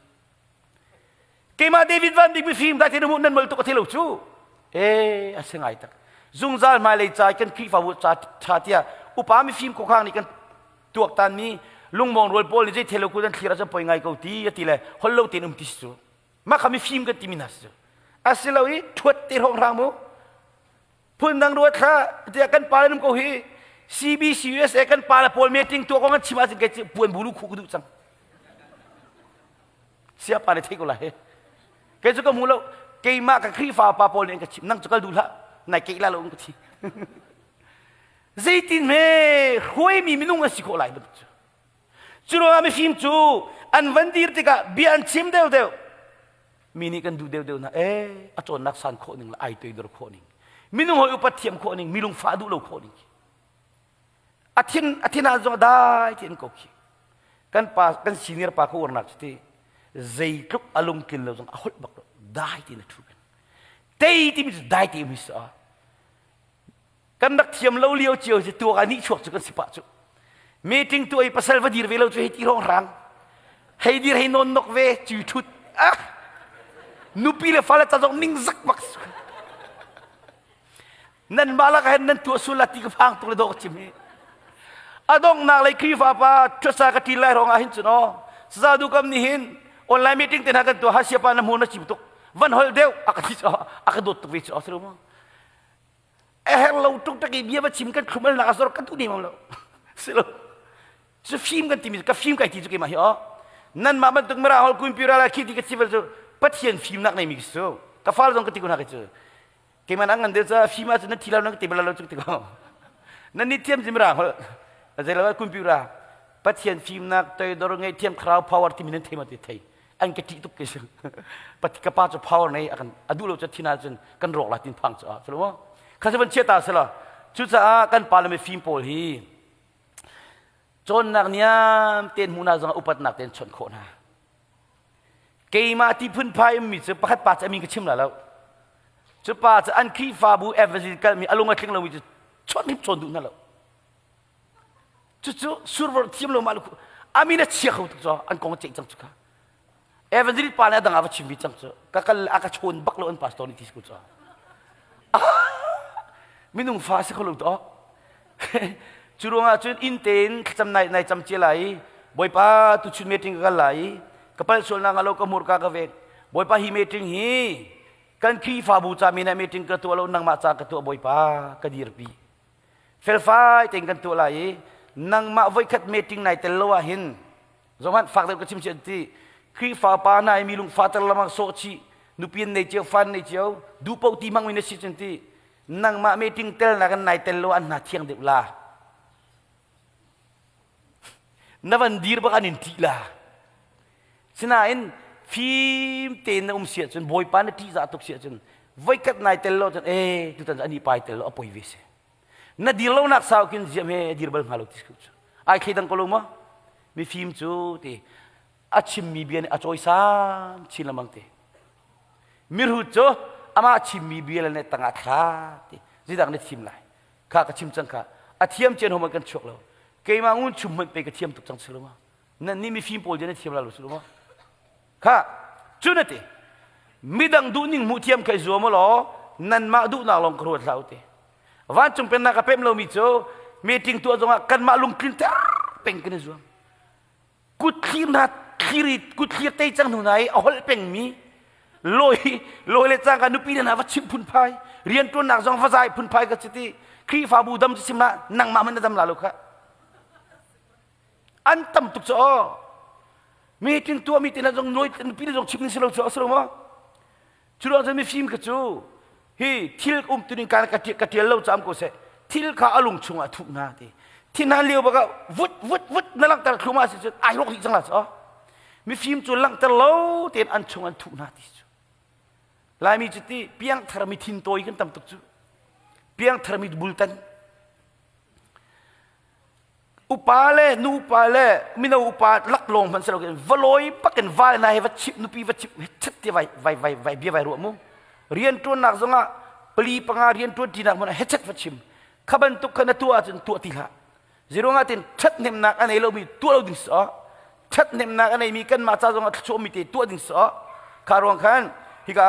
keimah David Van Bik mifim dai te nan mol tuk a thei lo cu e a si ngai tak zungzal hmailei ca kan Khrihfabu ca ṭha tiah upa mifim khuakhang nih kan tuaktan mi lungmawng rual pawl nih zei thei lo kut an thlir ahcun poi ngai ko ti a ti le hol lo tein um ti si cu mah kha mifim kan timi hna si cu asilo i ṭhuat te hrawng hrang mu phundang ruat thla tiah kan pa le num ko hi CBC USA kan pa le pawl meeting tuah kong an chim ahcun kei puan bulu khu ka duh cang siapa nih thei ko lai kei cu ka hmu lo keimah ka Khrihfa pa pawl nih an ka chim nang cu kal duh hlah nai keih la lo ka thi Zeitin hme hruaimi minung an si khawh lai bantuk cu. Cu ruangah mifim cu an van dir tikah bia an chim deuhdeuh. Mi nih kan duh deuhdeuh hna. Eh, a cawnnak san khawh ning le ai toidor khawh ning. Minung hawi upat thiam khawh ning, mi lungfah duh lo khawh ning. A thin a thin ah zong dai ti an ko khi. Kan pa kan senior pa ka uarnak cu ti zeitluk a lungtlin lo zong a holh bak lo dai ti na thu kan. Tei timi cu dai ti mi sa. Kan rak thiam lo lio cio si tuak ah nihchuak cu kan si pah cu. Meeting tuah i pasal va dir ve lo cu hei ti rong rang. Hei dir hei nawn nok ve cu thut. Ah! Nupi le fale ta zong ningzak bak. Nan mah lak hen nan tuah sul la ti ka phang tuk le dawh ka chim hi. A donghnak lei Khrihfa pa ṭhuasa ka ṭil lai rong ah hin cun aw saza du kam nih hin online meeting te hna kan tuah hasia pa na hmu na chim tuk van hol deuh a ka ti a ka dawt tuk ve cu a maw a her lo tuk tak i bia va chim kan thlum al nak a zor kan tu ne lo si lo cu fim kan timi ka fim kai ti cu keimah hi aw nanmah bantuk mara hol kumpira la khi ti ka chival cu pathian fimnak nei mi cu ka fal zong ka ti ko hna ka cu keimah na ngan deuh ca fim ahcun na thi lo na ka ti bal lo cu ti ko nan ni thiam zimra hol zei lo kumpira pathian fimnak toidor ngei thiam thlarau power timi nan thei ma ti thei an ka ṭih tuk ke si ka pa cu power nei akan adu lo cu thina cun kan rawk la tin phang cu a chu lo kha se van chia ta sela cucaah kan pa le mi fim pawl hi cawnnak niam ten hmu na zong upatnak ten chawnh khawh hna keimah ti phunphai ummi cu pakhat pa cu a min ka chim la lo cu pa cu an Khrihfabu evangelical mi a lung a tling lomi cu chawnh hrim chawn duh hna lo cucu survor thiam lo mah a min a chia kho tuk cu an kong a ceih cang cu kha evangelist pa nih a dang ah va chim mi cang cu ka kal a ka chawn bak lo an pastor nih ti si ko cu minung fa si kho lo to Cu ruangah cun inn tein thlacam nai nai cam cia lai i Bawipa tuchun meeting ka kal lai i ka palh sualnak nga lo ka hmurka ka vek. Bawipa hi meeting hi kan Khrihfabu ca men ah meeting ka tuah lo nangmah ca ka tuah Bawipa ka dirpi. Felfai tein kan tuah lai i nangmah voikhat meeting nai tel lo ah hin zohhmanh fak deuh ka chim chiah ti Khrihfa pa hna i mi lungfa ter lamang sawh chih nupi an nei cio fan nei cio duhpoh ti hmang mi na si cun ti nangmah meeting tel na kan nai tel lo an hna thiang deuh la na van dir bak an in ṭih la sinain fim tein na um si ahcun bawipa na ṭihzah tuk si ahcun voikhat nai tel lo cun e tutan cu ani pai tel lo a poi ve si na dir lo nak sau khin ziam he dir bal hnga lo ti cu ai thleidang ko lo maw mifim cu ti a chimmi bia nih a cawisan chin lengmang te mirhut cu amah chimmi bia le ne tangah thla ti zidang na thim lai kha ka chim cang kha a thiam cian hom kan chuak lo keimah ngun chum hmanh pe ka thiam tuk cang si lo ma nan nih mifim pawl na thiam la lo si lo ma kha cu na ti midang duhning hmuh thiam kai zuam law nanmah duhnak lawng ka ruat hlah u ti vancung pennak a pem lomi cu meeting tuah zongah kanmah lungtlin ter peng kan i zuam kutthlir hna thlir i kutthlir tei cang hnu hna i a holh pengmi lawi lawi le cangka nupi hna va chimh phunphai rianṭuannak zong va zai phunphai ka chiti Khrihfabu dam cu sim hlah nangmah hmanh na dam la lo kha an tam tuk cu aw meeting tuahmi te hna zong nawi nupi le zong chim ning si lo cu a si lo maw Cu ruang cun mifim kha cu hi thil um tuning kan ka ka tial lo cam ko seh thil kha a lung chungah thuh hna ti thinhan lio bak ah vut vut vut na langhter thluma si cun ai rawk dih cang la cu mifim cu langhter lo tein an chung an thuh hna ti cu laimi cu ti piangthar mi thin tawi kan tam tuk cu piangthar mi bultan Upa le nupa le mino upa laklawng hmanh si loin va lawi bakin val na he va chip nupi va chip chet ti vai vai vai vai bia vai ruah mu rianṭuannak zongah pali panga rianṭuan ṭinak hmun ah hechet va chim kha bantuk kha na tuah ahcun tuah ti hlah ziruangah tin ṭhathnemnak a nei lomi tuah lo ding si awh ṭhathnemnak a neimi kanmah ca zongah thluachuahmi te tuah ding si awh kha ruang khan hika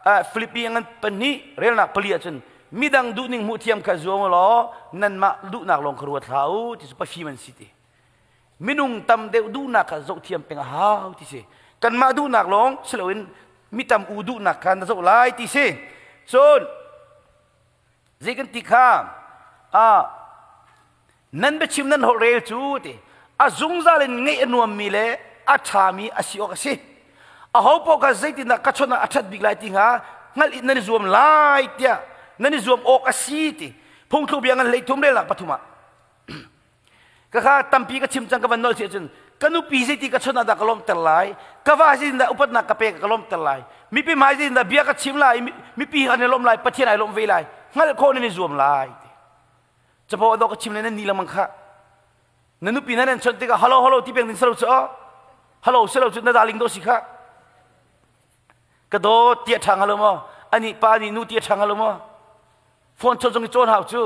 ah Philippi ngan pahnih relnak pali ahcun midang duhning hmuh thiam kha zuam law nanmah duhnak lawng kha ruat hlah u ti cu pafim an si ti minung tam deuh duhnak kha zoh thiam peng a hau ti si kanmah duhnak lawng si loin mi tam u duhnak kha na zoh lai ti si cun zei kan ti kha ah nan biachim nan holh rel cu ti a zungzal in ngeih a nuammi le a ṭhami a si awk a si aho paoh kha zeitindah ka chawnh ah a ṭhat bik lai ti hnga hngalh in nan i zuam lai tiah nan i zuam awk a si ti phungthluk bia ngan 13 relnak pathum ah ka kha tampi ka chim cang ka van nol si ahcun ka nupi zeiti ka chawnh ah dah ka lawmhter lai ka va zeitindah upatnak ka pek ka lawmhter lai mipi hmai zeitindah bia ka chim lai mipi an i lawm lai pathian ai lawm ve lai hngalh khawh nan i zuam lai ti capo dawh ka chim le nan ni lengmang kha na nupi na nan chawnh tikah hello hello ti peng ding selo cu hello selo cu na darling do si kha ka dawt ti a ṭha hnga lo maw ani pa nih nu ti a ṭha hnga lo maw phone chawnh zong i cawn hau cu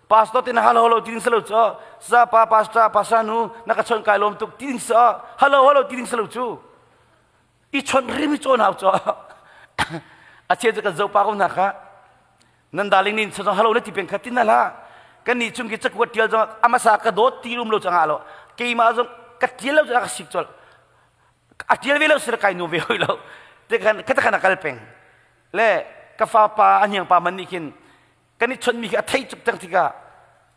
pastor te na hello hello ti ding selo cu sa pa pastor pastor nu na ka chawnh kai lawm tuk ti ding sa hello hello ti ding selo cu. I chawnh rim i cawn hau cu. A cheu cu kan zopa ko hna kha. Nan darling nin chawng hello na ti peng kha tin na hlah. Kan nih chung ki cakuat tial zong amasa ka dawt ti um lo changah lo. Keimah zong ka tial lo cang ka sik col. A tial ve lo sira kai nu ve hoi lo. Te khan ka khan a kal peng. Le ka fa pa a hniang pa man nih khin kan i chonmi khi a thei cuk cang tikah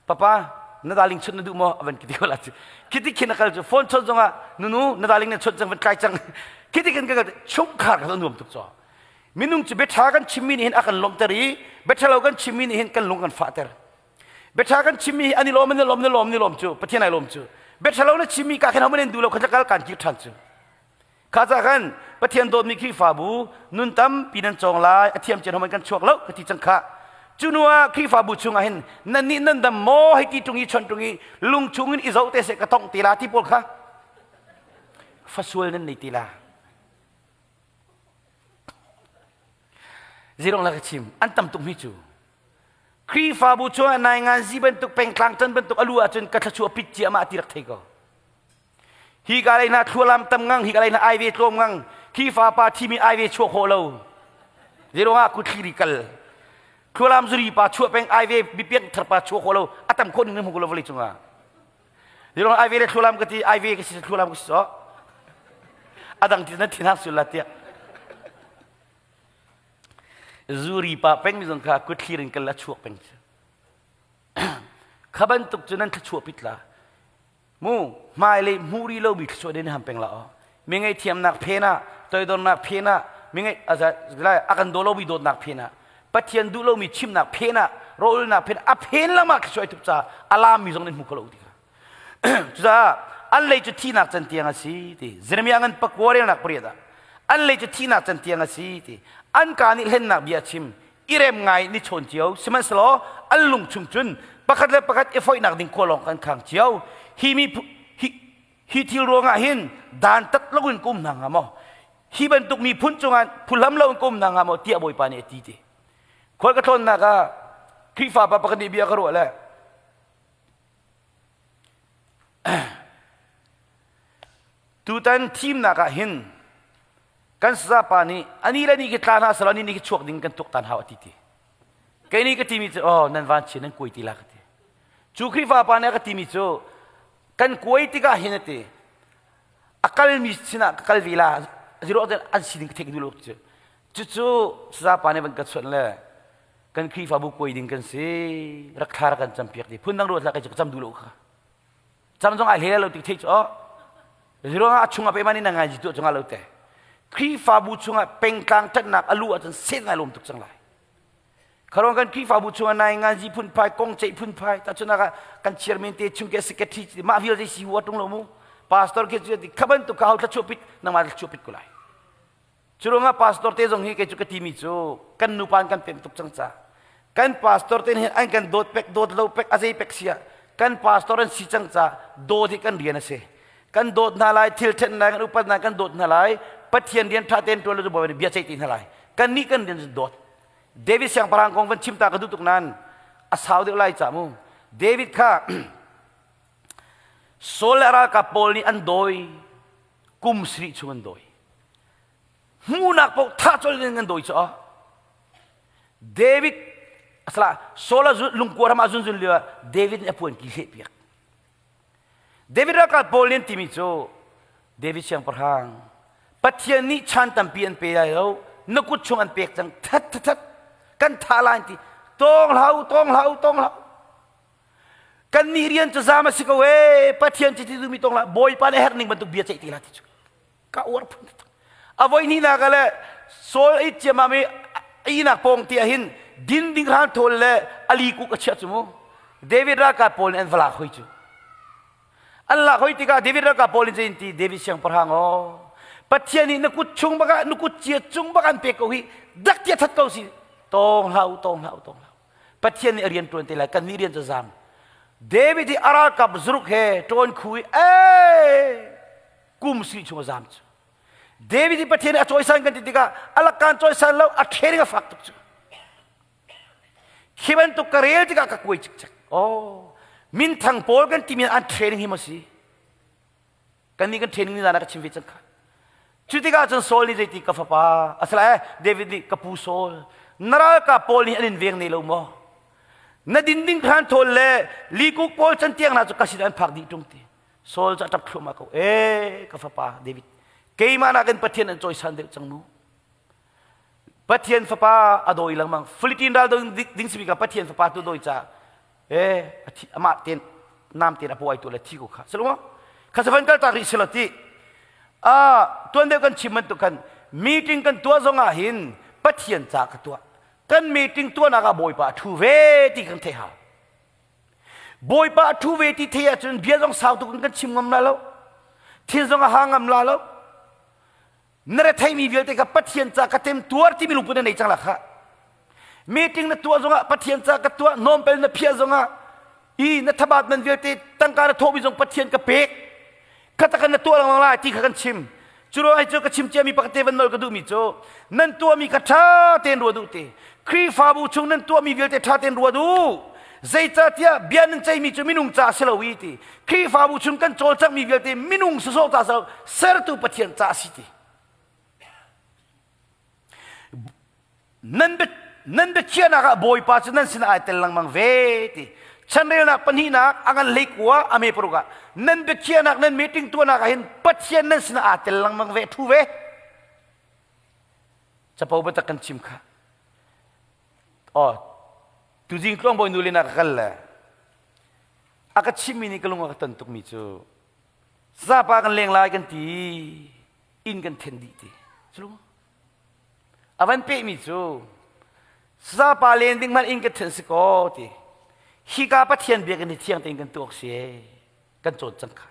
papa na darling chun na duh maw a van ki ti ko la cu khiti khin a kal cu phone chon zongah nunu na darling na chon cang van tlai cang khiti khin ka kal chungkhar kha nuam tuk caw minung cu biaṭha kan chimmi nih hin a kan lawmhter i biaṭha lo kan chimmi nih hin kan lung kan fahter biaṭha kan chimmi hi an i lawm an i lawm an i lawm an i lawm cu Pathian ai lawm cu biaṭha lo na chimmi ka khin homan in duh lo kha kal kan kir ṭhan cu Kha ca khan Pathian dawtmi Khrihfabu nun tampi nan cawng lai a thiam cian homan kan chuak lo ka ti cang kha. Cu hnu ah Khrihfabu chungah hin nan nih nan dam maw hei ti ṭung i chon ṭung i lung chungin i zoh te seh ka tongh te la ti pawl kha fasual nan nei ti la. Zirong la ka chim an tam tuk mi cu. Khrihfabu chungah nai ngan zi bantuk pengtlang ṭan bantuk alu ahcun ka thlachuah pit ciahmah ti rak thei ko. Hi ka lei hna thlualam tam ngang, hi ka lei hna ai ve tlawm ngang, Khrihfa pa thimi ai ve chuah khawh lo. Zeiruangah kutthli ri kal. Thlualam zuri pa chuah peng ai ve bipiak thar pa chuah khawh lo, a tam khawh ning hmu lo vawlei cungah. Zeiruangah ai ve le thlualam ka ti, ai ve ka si thlualam ka si so. Adang ti na thin hak sul la tiah. Zuri pa peng mi zong kha kutthlir in kal a chuak peng. Kha bantuk cu nan thluachuah pit la. Mu hmailei hmuh rih lomi thluachuah ding ham peng la aw. Mi ngaihthiamnak phen ah, toidornak phen ah, mi ngai a kan daw lomi dawtnak phen ah, Pathian duh lomi chimnak phen ah, rawlulnak phen a phen lamah thluachuah tuk ca a lammi zong nan hmu kho lo ti kha. Cucaah an lei cu thihnak can tiang a si ti. Jeremiah ngan pakua relnak pariat ah an lei cu thihnak can tiang a si ti. An ka nih hlennak bia chim i rem ngai ni chawn cio sihmanhsehlaw an lung chung cun pakhat le pakhat i foihnak ding khua lawng kan khang cio hi mi hi hi thil ruangah hin dantat loin ka um hna hnga maw hi bantuk miphun cungah phuhlam loin ka um hna hnga maw tiah Bawipa nih a ti ti khual ka tlawnnak ah Khrihfa pa pakhat nih bia ka ruah le Tutan thimnak ah hin kan sazapa nih ani le ni khi tla hna selaw ni ni khi chuak ding kan tuaktan hau a ti ti. Kei nih ka timi cu oh nan van chia nan kuai ti la ka ti. Cu Khrihfa pa nih a ka timi cu kan kuai tikah hin a ti a kalmi sinah ka kal ve la zero an sining ka theih duh lo cu. Cucu sazapa nih van ka chawnh le kan Khrihfabu kuai ding kan si rak thla rak kan campiak ti phundang ruat hlah kai cu ka cam duh lo kha. Cam zong ai hle lo ti theih cu oh Ziruangah a chungah pe man in ngai ji tu chungah lo te. Khrihfabu chungah pengtlang ṭannak a lu ahcun set ngai lawm tuk cang lai. Kharong kan Khrihfabu chungah nai ngan ji phunphai kong ceih phunphai ta chunah ah kan chairman te chung ke secretary mah vialte si hu atung lo mu. Pastor ke chu ti khaban tu ka hau thla chuapit nangmah thla chuapit ko lai. Curuangah pastor te zong hi kei cu ka timi cu kan nupa an kan pem tuk cang ca. Kan pastor te hin an kan dawt pek dawt lo pek a zei pek sia kan pastor an si cang ca dawt hi kan rian a si. Kan dawt hna lai thil then lai kan upat hna kan dawt hna lai Pathian rian tha tein tuan lo cu bawi nih bia ceih ti hna lai. Kan nih kan rian cu dawt. David siangpahrang kong van chim ta ka duh tuk nain a sau deuh lai ca mu. David kha Saul le ralkap pawl nih an dawi kum sarih chung an dawi. Hmuhnak paoh thah colh in an dawi cu ah David asala Saul a lungkua ram ah zunzun lio ah David nih a puan ki hleh piak. David ralkap pawl nih an timi cu David siangpahrang Pathian nih chan tampi an pe lai lo na kut chung an pek cang that that that kan thah lai ti tawng hlau tawng hlau tawng hlau kan nih rian cu zam a si ko ee Pathian cu ti duhmi tawng hlah Bawipa nih herh ning bantuk bia ceih ti hlah ti cu ka uar phun a voi hnihnak ah le Saul ei ciammam i inak pawng ti ah hin din ding hran thawl le ali kuk a chiah cu mu David ralkap pawl nih an va lak hoi cu an lak hoi tikah David ralkap pawl nih zeitin ti David siangpahrang aw Pathian nih na kut chung bak ah na kut cia cung bak an pek ko hi dak tia that ko si tawng hlah u tawng hlah u tawng hlah Pathian nih a rian ṭuan te lai kan nih rian cu zam David hi a ralkap zuruk he ṭawn khu i ee kum si chung a zam cu David hi Pathian nih a cawisan kan ti tikah a lakkaan cawisan lo a training a fak tuk cu khi bantuk ka rel tikah ka kuai cikcek oh minthang pawl kan timi an training hi maw si kan nih kan training ni zan ah ka chim ve cang kha. Cu tikah cun Saul nih zeiti ka fapa a si lai David nih ka pu Saul na ralkap pawl nih an in veng ne lo maw? Na din ding khan thawl le likuk pawl cantiang hna cu ka sin an phak dih ṭung ti. Saul cu a ṭap thluahmah ko. E ka fapa David keimah nakin Pathian an cawisan deuh cang mu. Pathian fapa a dawi lengmang. Philippine ral ding simi ka Pathian fapa tu dawi ca e amah ten nam ten a puai tu le thi ko kha selo kha savan kal tak rih selo ti a tuan deuh kan chim bantuk khan meeting kan tuah zong ah hin Pathian ca ka tuah kan meeting tuahnak ah Bawipa a thu ve ti kan theih hau Bawipa a thu ve ti theih ahcun bia zong sau tuk in kan chim ngam la lo thil zong a ha ngam la lo Na retheimi vialte kha Pathian ca ka tem tuar timi lungput na nei cang la kha. Meeting na tuah zongah Pathian ca ka tuah, nawmpel na phiah zongah i na thabat man vialte tangka na thawhmi zong Pathian ka pek. Kha na tuah lengmang lai ti kha kan chim. Cu ruang hi cu ka chim ciami pakhat te van nawl ka duhmi cu nan tuahmi kha ṭha tein ruat u ti. Khrihfabu chung nan tuahmi vialte ṭha tein ruat u. Zeicahtiah bia nan ceihmi cu minung ca a si lo i ti. Khrihfabu chung kan cawlcanghmi vialte minung sawsawh ca si lo, sertu Pathian ca a si ti. Nan nan biakhiahnak ah Bawipa cu nan sinah ai tel lengmang ve ti. Chanrelnak pahnihnak a ngan hleikua a me paruk ah nan biakhiahnak nan meeting tuahnak ah hin Pathian nan sinah aa tel lengmang ve thu ve. Capo biatak kan chim kha. Oh, tuzing tluang bawi nu le na ka kal le a ka chimmi nih ka lung a ka ton tukmi cu zapa kan leng lai kan ti inn kan then dih ti cu a van pehmi cu zapa len ding hmanh inn kan then si ko ti hika pathian biakinn hi thiang tein kan tuak si kan cawn cang kha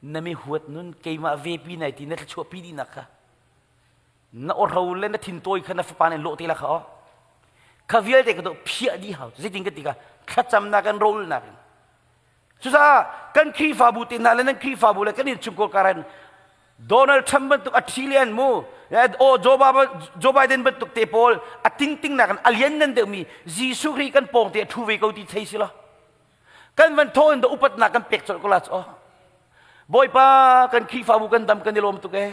na mi huat nun keimah vepi nai ti na thluachuah pi dihnak kha na awhro le na thintawi kha na fapa nih lawh te la kha aw kha vialte ka to phiah dih hau zeitin ka ti ka thlacamnak kan rolnak in cucaah kan Khrihfabu te hna le nan Khrihfabu le kan innchungkhar karan Donald Trump bantuk a thi lian mu o Joe Biden bantuk te pawl a tingting nak in a lian nan deuhmi Jesuh Khrih kan pawng te a thu ve ko ti thei si lo kan van thaw in da upatnak kan pek colh ko la chu Bawipa kan Khrihfabu kan dam kan i lawm tuk ee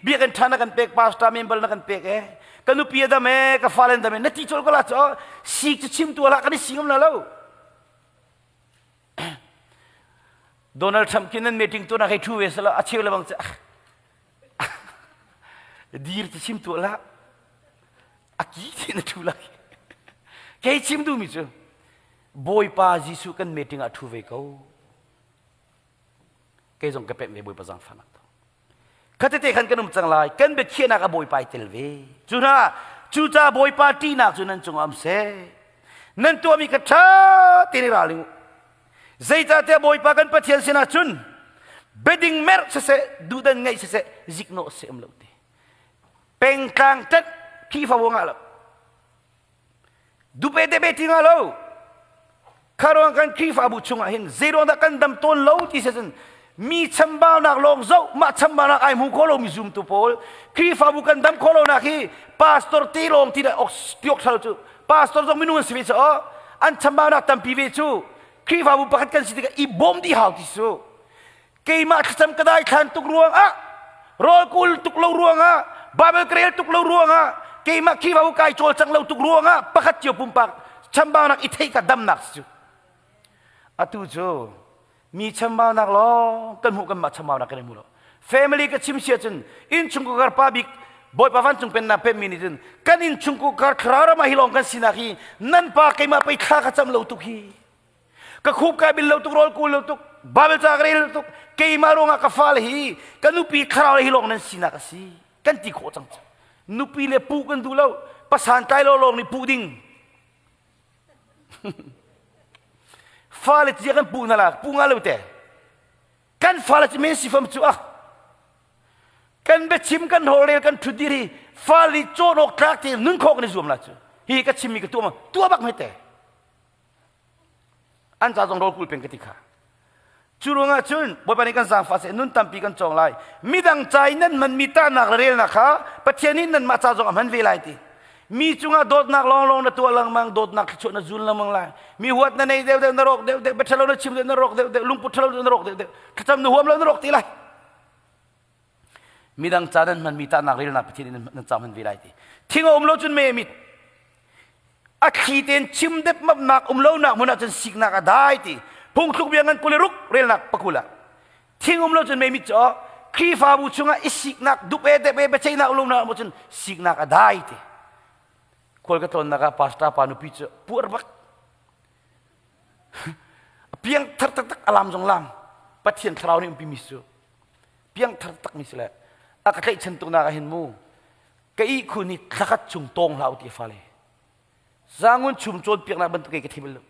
biakinn ṭha na kan pek pastor member na kan pek e ka nupi a dam e ka fale an dam e na ti colh ko la cu sik cu chim tu lah kan i si ngam la lo Donald Trump khi nan meeting tu na hei thu ve sala a cheu le bang che dir ti chim tu la a ki ti na thu la kei chim du mi cu Bawipa Jesuh kan meeting ah thu ve ko kei zong ka pemh ve Bawipa zaangfahnak thawng khatete khan kan um cang lai kan biakhiahnak a Bawipa i tel ve cu hna cuca Bawipa ṭihnak cu nan cungah um seh nan tuahmi kha ṭha tein i ralring u zeicahtiah Bawipa kan Pathian sinah cun biading merh siseh duhdan ngeih siseh ziknawh seh um lo ti pengtlang ṭanh Khrihfabu ngah lo Dupe te ti nga lo. Kharuang kan Khrihfabu chungah hin zeiruang dah kan dam tawn lo ti se cun mi chambaunak lawng zoh mah chambaunak ai hmu kho lo mi zumtu pawl Khrihfabu kan dam kho lo nak hi pastor te lawng ti dah tiok thal cu pastor zong minung an si ve cu an chambaunak tampi ve cu Khrihfabu pakhat kan si tikah i bawm dih hau ti su keimah thlacam ka daithlan tuk ruangah rawl kul tuk lo ruangah Bible ka rel tuk lo ruangah keimah Khrihfabu kai cawlcang lo tuk ruangah pakhat cio pumpak chambaunak i theih ka damnak si cu atu cu mi chambaunak lawng kan hmuh kanmah chambaunak kan i hmu lo family ka chim sia cun innchungkhar pa bik Bawipa vancung pennak pemmi nih cun kan innchungkhar thlarau ram ah hi lawng kan sinak hi nan pa keimah pei thla ka cam lo tuk hi ka khup kai bil lo tuk rawl kul lo tuk Bible ca ka rel lo tuk keimah ruangah ka fale hi ka nupi thlarau hi lawng nan sinak a si kan ti khawh cang cu nupi le pu kan duh lo pasan tlai lo lawng nih pu ding fale cia kan pu na la pu nga lo te kan fale cu men sifam cu ah kan biachim kan holrel kan ṭhutdir hi fale cawn awk tlak te nun khawh kan i zuam la cu hi ka chimmi ka tuah tuah bak hme te An ca zong rawl kul peng ka ti kha. Cu ruangah cun Bawipa nih kan zaangfah seh nun tampi kan cawng lai. Midang ca i nan hmanmi tahnak le relnak kha Pathian nih nanmah ca zong a hman ve lai ti. Mi cungah dawtnak lawnglawng na tuah lengmang, dawtnak thluachuah na zul lengmang lai. Mi huat na nei deuhdeuh na rawk deuhdeuh, bia ṭhalo na chim deuh na rawk deuhdeuh, lungput ṭhalo na rawk deuhdeuh, thlacam na huam lo na rawk ti lai. Midang ca nan hmanmi tahnak relnak Pathian in nan ca hman ve lai ti. Thing a um lo cun mei a mit. A thli tein chim depmapnak um lonak hmun ah cun siknak a dai ti. Phungthluk bia ngan 26 relnak pakul ah. Thing um lo cun mei mit cu Khrihfabu chungah i siknak dup e dep e biaceihnak um lonak um cun siknak a dai ti. Khual ka tlawnnak ah pastor pa nupi cu puar bak. A piang thar taktak a lam zong lam. Pathian thlarau nih umpi mi cu piang thar tak mi si le a ka tlaihchan tuk nak ah hin mu ka ihkhun hi thlakhat chung tawng hlah u ti fale zangun chum cawnpiaknak bantuk kei ka thim lo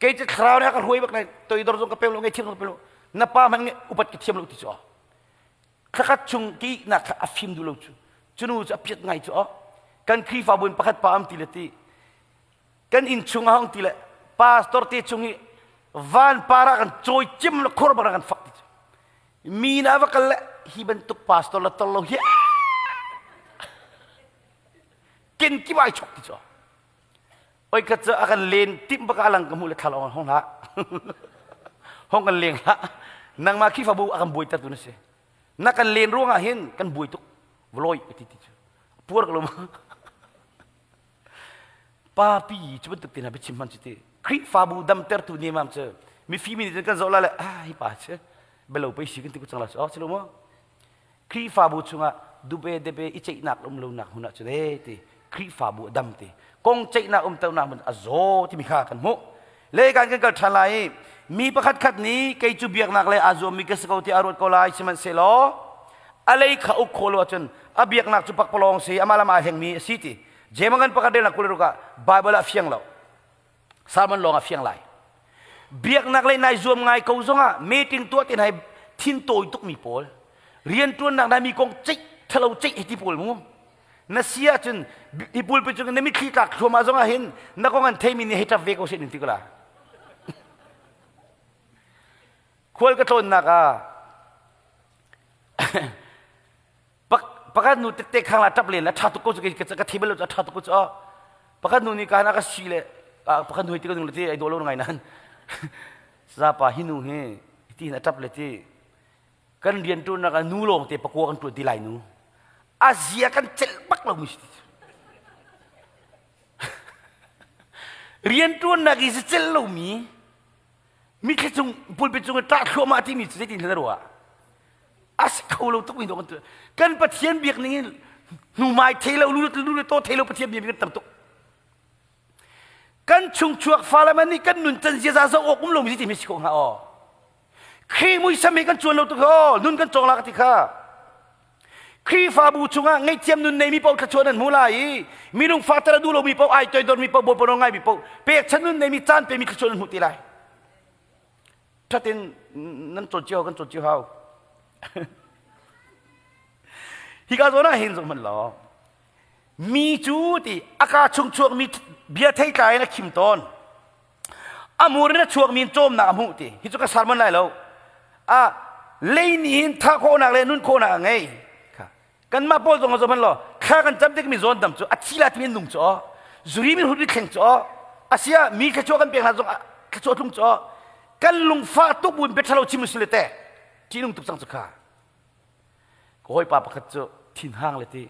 kei cu thlarau nih a ka hruai bak lai toidor zong ka pem lo ngei thiam zong ka pem lo na pa hmanh upat ka thiam lo ti cu thlakhat chung ka ihnak kha a fim duh lo cu cunu cu a piat ngai cu kan Khrihfabu in pakhat pa am ti le ti kan inn chung a hong ti le pastor te chung hi van par ah kan cawi cim le khur bang kan fak ti cu mi na va kal le hi bantuk pastor la tol lo hi ken ki bai chok ti chu oi khat cu a kan len tim baka lang ka mu le thal ong hong hlah hong kan leng hlah nangmah Khrihfabu a kan buai ter tu na si na kan len ruangah hin kan buai tuk vloi ti ti cu puar ka lo ma Papi cu bantuk te hna biachim hman cu ti Khrihfabu damtertu nemam cu mifim nih cun kan zoh la le ah hi pa cu belo pei si kan ti ko cang la cu si lo maw Khrihfabu chungah dube debe i ceihnak um lonak hmun ah cun e ti Khrihfabu a dam ti kong ceihnak um tonak hmun a zaw timi kha kan hmuh le kan kan kal ṭhan lai i mi pakhat khat nih kei cu biaknak le aa zuammi ka si ko tiah a ruat ko lai sihmanhsehlaw a lei kha uk khawh lo ahcun a biaknak cu pakpalawng si amah lam aa hlengmi a si ti Jemangan pakhat rel 26 ah Bible ah fiang lo. Sermon lawng ah fiang lai. Biaknak lei nai zuam ngai ko zongah meeting tuah tin hai thin tawi tuk mi pawl rian tuannak nai mi kong ceih thalo ceih hi ti pawl mu na si ahcun hi pulpit cung na mitthli tlak thluahmah zongah hin na kong an theimi nih hei ṭap ve ko seh nin ti ko la khual ka tlawnnak ah pakhat nu tette khang la tap len la tha tuk ko cu ka thi bal lo tha tuk ko cu pakhat nu nih kan a ka si le pakhat nu hi ti ka nu le ti ai dawh lo ngai nan zapa hi nu hi ti hin a tap le ti kan rian tuan nak nu lawng te pakua kan tuan ti lai nu a zia kan celh bak lo mi si rian tuan nak i si celh lo mi mithli cung pulpit cung i ṭah thluahmah timi cu zeitin na ruah a si kho lo tuk mi kan kan pathian biak ning in hnumai thei lo lu lu le to thei lo pathian biak kan tam tuk kan chungchuak fale man nih kan nun can ziaza zoh awk um lo mi ti mi si ko hnga aw Khrih muisam hi kan cuan lo tuk aw nun kan cawng la ka ti kha Khrihfabu chungah ngaihthiam nun neimi paoh thluachuah nan hmu lai i minung fater a duh lomi paoh ai toidormi paoh Bawipa nawl ngaimi paoh pekchan nun neimi caan pemi thluachuah nan hmu ti lai. Thatin nan cawn cio kan cawn cio hau. Hika zawn ah hin zoh hmanh law mi cu ti a kaa chung chuakmi bia theitlai in a khim tawn. A mur in a chuakmi in cawmnak a hmuh ti. Hi cu ka sermon lai lo. A lei nih hin thah khawhnak le nun khawhnak a ngei. Kanmah pawl zong zoh hmanh law thla kan cam tikmi zawn dam cu a thi la timi nung cu aw zuri mi hut thleng cu aw asia mi thluachuah kan pek hna zong thluachuah tlung cu aw kan lungfah tuk buin bia ṭhalo chim usile te ṭihnung tuk cang cu kha ka hawipa pakhat cu thinhang le ti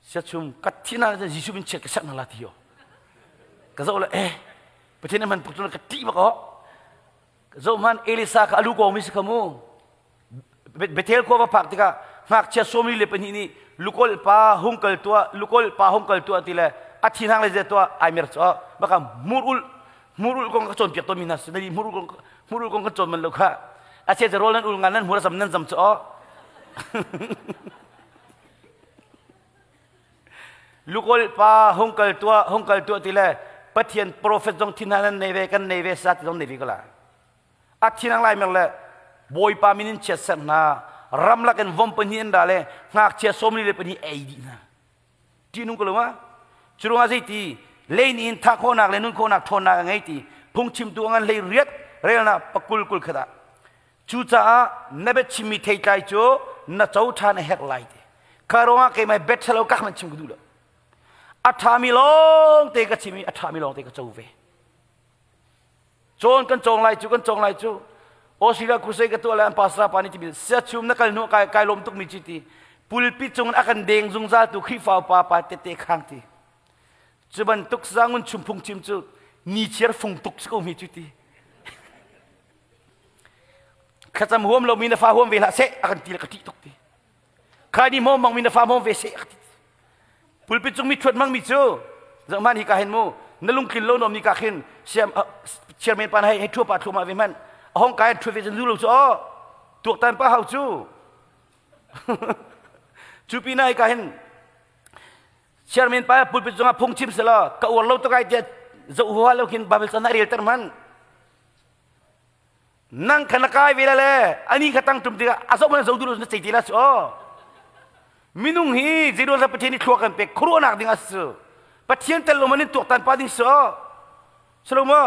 siachum ka thin ah Jesuh min chiat ka sak na la ti yo ka zoh le eh Pathian man puk ka ṭih bak aw zoh hman Elisa kha alu ko mi si kha mu Bethel khua va phak tikah ngakchia sawmli le pahnih nih lukol pa hung kal tuah lukol pa hung kal tuah ti le a thinhang le zia tuah ai mer chu baka murul murul kong ka cawnpiak tawn mi hna si nadi murul kong murul kong kan cawn man lo kha a che rawl nan ul ngan nan hmur zam nan zam chu Lukol pa hung kal tuah hung kal tuah ti le Pathian profet zong thin nan nei ve kan nei ve sa ti zong nei ve ko la a thinang lai mer le Bawipa min in chiat ser hna ramlak in vom pahnih an ra le ngakchia sawmli le pahnih ei dih hna ṭihnung ko lo ma cu ruangah zeiti lei nih hin thah khawhnak le nun khawhnak ṭhawnnak a ngei ti phungchimtu a ngan hlei riat relnak pakul kul khat ah Cucaah na biachimmi theitlai cu na co ṭhan a herh lai ti. Kha ruangah keimah bet ṭhalo ka hmanh chim ka duh lo. A ṭhami lawng te ka chim i a ṭhami lawng te ka co ve. Cawn kan cawng lai cu kan cawng lai cu. Australia crusade ka tuah le an pastor pa nih timi siachum na kal hnu kai kai lawm tukmi ci ti pulpit cung in a kan deng zungzal tu Khrihfa upa pa tete khang ti cu bantuk zangun chum phung chim cu ni chiar fung tuk si ko mi cu ti thlacam huam lomi na fa huam ve hlah seh a kan ti le ka ṭih tuk ti khai ni hmawm bang mi na fa hmawm ve seh a ti pulpit cung mi ṭhuat mang mi cu zohman hi ka hin mu na lungtlin lo nom ni ka khin siam chairman pa hei hei ṭhua pa thluahmah ve hmanh a hong kai ṭhuat ve cun lu lo cu aw tuaktan pa hau cu cu pina hi ka hin chairman pa pulpit cungah phungchim selaw ka uar lo tuk ai tiah zoh huha lo khin Bible can rel ter man nang kha na kai ve la le ani kha tang tum tikah a zoh man zo duh na cei ti la su aw minung hi zeiruang dah Pathian nih thlua kan pek khuaruahnak ding a si Pathian tel lo man in tuaktan pa ding si aw Salomo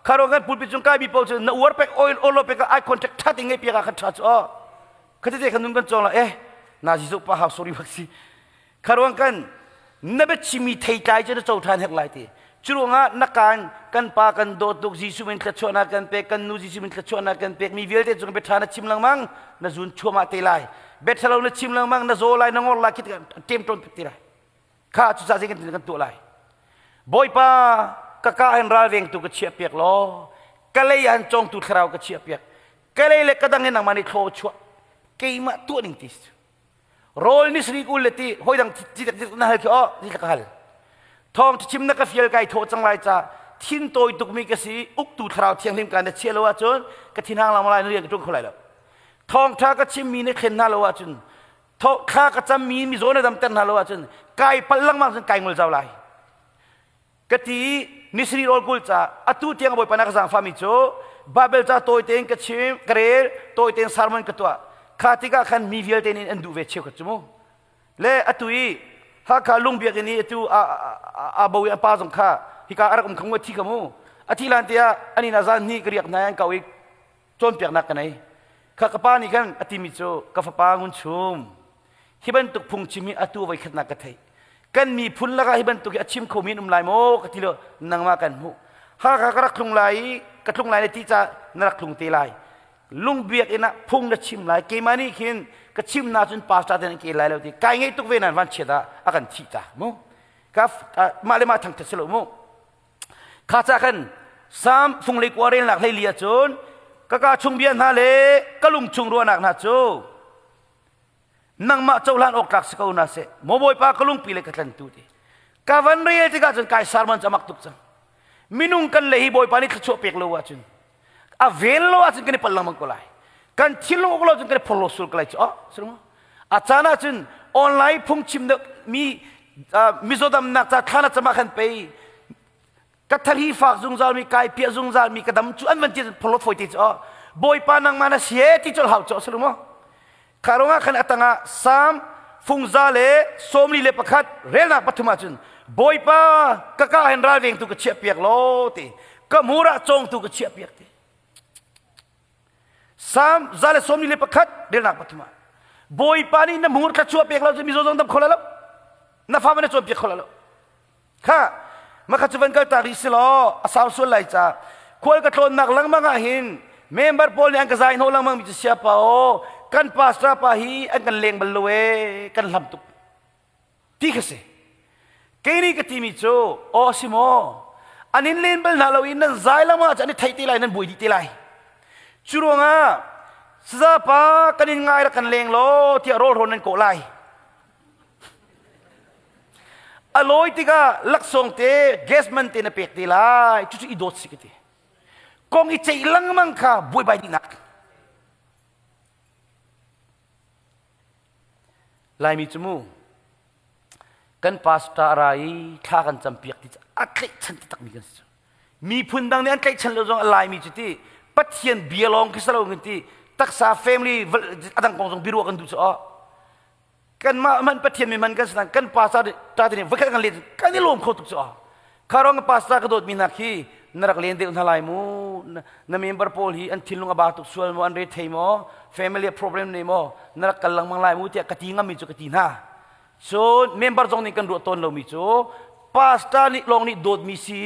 kharo kan pulpit cung kai mi paoh cu na uar pek oil olo pek eye contact tha te ngei piak ah khan tha cu aw khatete khan nun kan cawng la eh na Jesuh pa hau sorry bak si kharuang kan na biachimi theitlai cu na co ṭhan hek lai ti cu ruangah na kaan kan pa kan dawt tuk Jesuh min thluachuahnak kan pek kan nu Jesuh min thluachuahnak kan pek mi vialte cung biaṭha na chim lengmang na zun chuahmah te lai biaṭhalo na chim lengmang na zaw lai na ngor lai khi ṭem ṭawn ti lai kha cucaah zei kan kan tuah lai Bawipa ka ka hin ralvengtu ka chiah piak law ka lei ah hin cawngtu thlarau ka chiah piak ka lei le ka dang hin nangmah nih thlaw chuah keimah tuah ning ti rawl ni sri kul le ti hoi dang ti na hal khi oh ti ka hal thawng chim na ka fial kai thawh cang lai ca thin tawi tuk mi ka si uktu thlarau thianghlim ka na chia lo ahcun ka thin hang lang lai na rian ka ṭuan kho lai lo thawng ṭha ka chim mi na thlen hna lo ahcun thla ka cam mi mizaw na damter hna lo ahcun kai palh lengmang cun kai ngol zau lai ka ti nisri rawl kul ca atu tiang bawipa na ka zaangfah mi cu Bible ca tawi tein ka chim ka rel tawi tein sermon ka tuah kha tikah khan mi vialte nih an duh ve cheukhat cu mu le atu i Hakha lungbiakinn i atu a bo i a pa zong kha hika a rak um kha thi kha mu a thi lan tiah anin a zan hnih ka riak hna an kau i cawnpiaknak ka nei kha ka pa nih khan a timi cu ka fapa ngun chum hi bantuk phungchim hi atu voi khatnak ka theih kan miphun lakah hi bantuk hi a chim khomi an um lai maw ka ti lo nangmah kan hmuh Hakha ka rak tlung lai i ka tlung lai na ti ca na rak tlung te lai lungbiak inn ah phung na chim lai keimah nih khin ka chim na cun pastor te nan ke lai lo ti kai ngei tuk ve nan van chiat ah a kan thih ta mu ka mah le mah thangthat si lo mu Kha ca khan Salm fung le kua relnak hlei li ahcun ka ka chung bia hna le ka lung chung ruahnak hna cu nangmah cohlan awk tlak si ko hna seh maw Bawipa ka lungpi le ka tlantu ti ka van rel tikah cun kai sarman cu a mak tuk cang minung kan le hi Bawipa nih thluachuah pek lo ahcun a vel lo ahcun kan i pal lengmang ko lai kan thinlung uk lo cun kan i phorhlaw sul ko lai cu oh a caan ahcun online phungchim mi mizodamnak ca thla na cam ah khan pei ka thari fak zungzal mi kai piah zungzal mi ka dam cu an van ti phorhlawt foi te cu oh bawipa nangmah na si e ti col hau cu a maw kha ruangah khan atangah Salm fungza le 41 relnak pathum ahcun bawipa ka ka hin ralvengtu ka chiah piak law ti ka hmur ah cawngtu ka chiah piak ti Salm 141 relnak pathum ah Bawipa nih na hmur thluachuah pek lo cu mizaw zong dam kho lo na fa na cawnpiak kho lo kha makha cu van kal ta rih si law a sau sual lai ca khual ka tlawnnak lengmang ah hin member pawl nih an ka zai hnawh lengmang mi cu sia pa aw kan pastor pa hi an kan leng bal lo e kan hlam tuk ti kha si kei nih ka timi cu aw si maw an in len bal hna lo i nan zai lengmang ah an i theih te lai nan buai dih te lai cu ruangah saza pa kan in ngai rak kan leng law tiah rawl rawn nan kawh lai a lawi tikah laksawng te gas man te na pek te lai cucu i dawt si ka ti kong i ceih lengmang kha buaibai dihnak Laimi cu mu kan pastor a ra i thla kan campiak ti a tlaihchan taktakmi kan si cu. Miphun dang nih an tlaihchan lo zong a Laimi cu ti Pathian bia lawng khi si lo kan ti taksa family a dang kong zong biaruah kan duh cu oh kanmah hmanh Pathian mi hman kan si kan pastor ta te nih voikhat kan len kan i lawm kho tuk cu oh Kha pastor ka dawtmi hna khi na rak len deuh hna lai mu na member pawl hi an thinlung a ba tuk sual maw an re thei maw family problem nei maw na rak kal lengmang lai mu tiah ka ti ngammi cu ka ti hna cun member zong nih kan ruah tawn lomi cu pastor nih lawng nih dawtmi si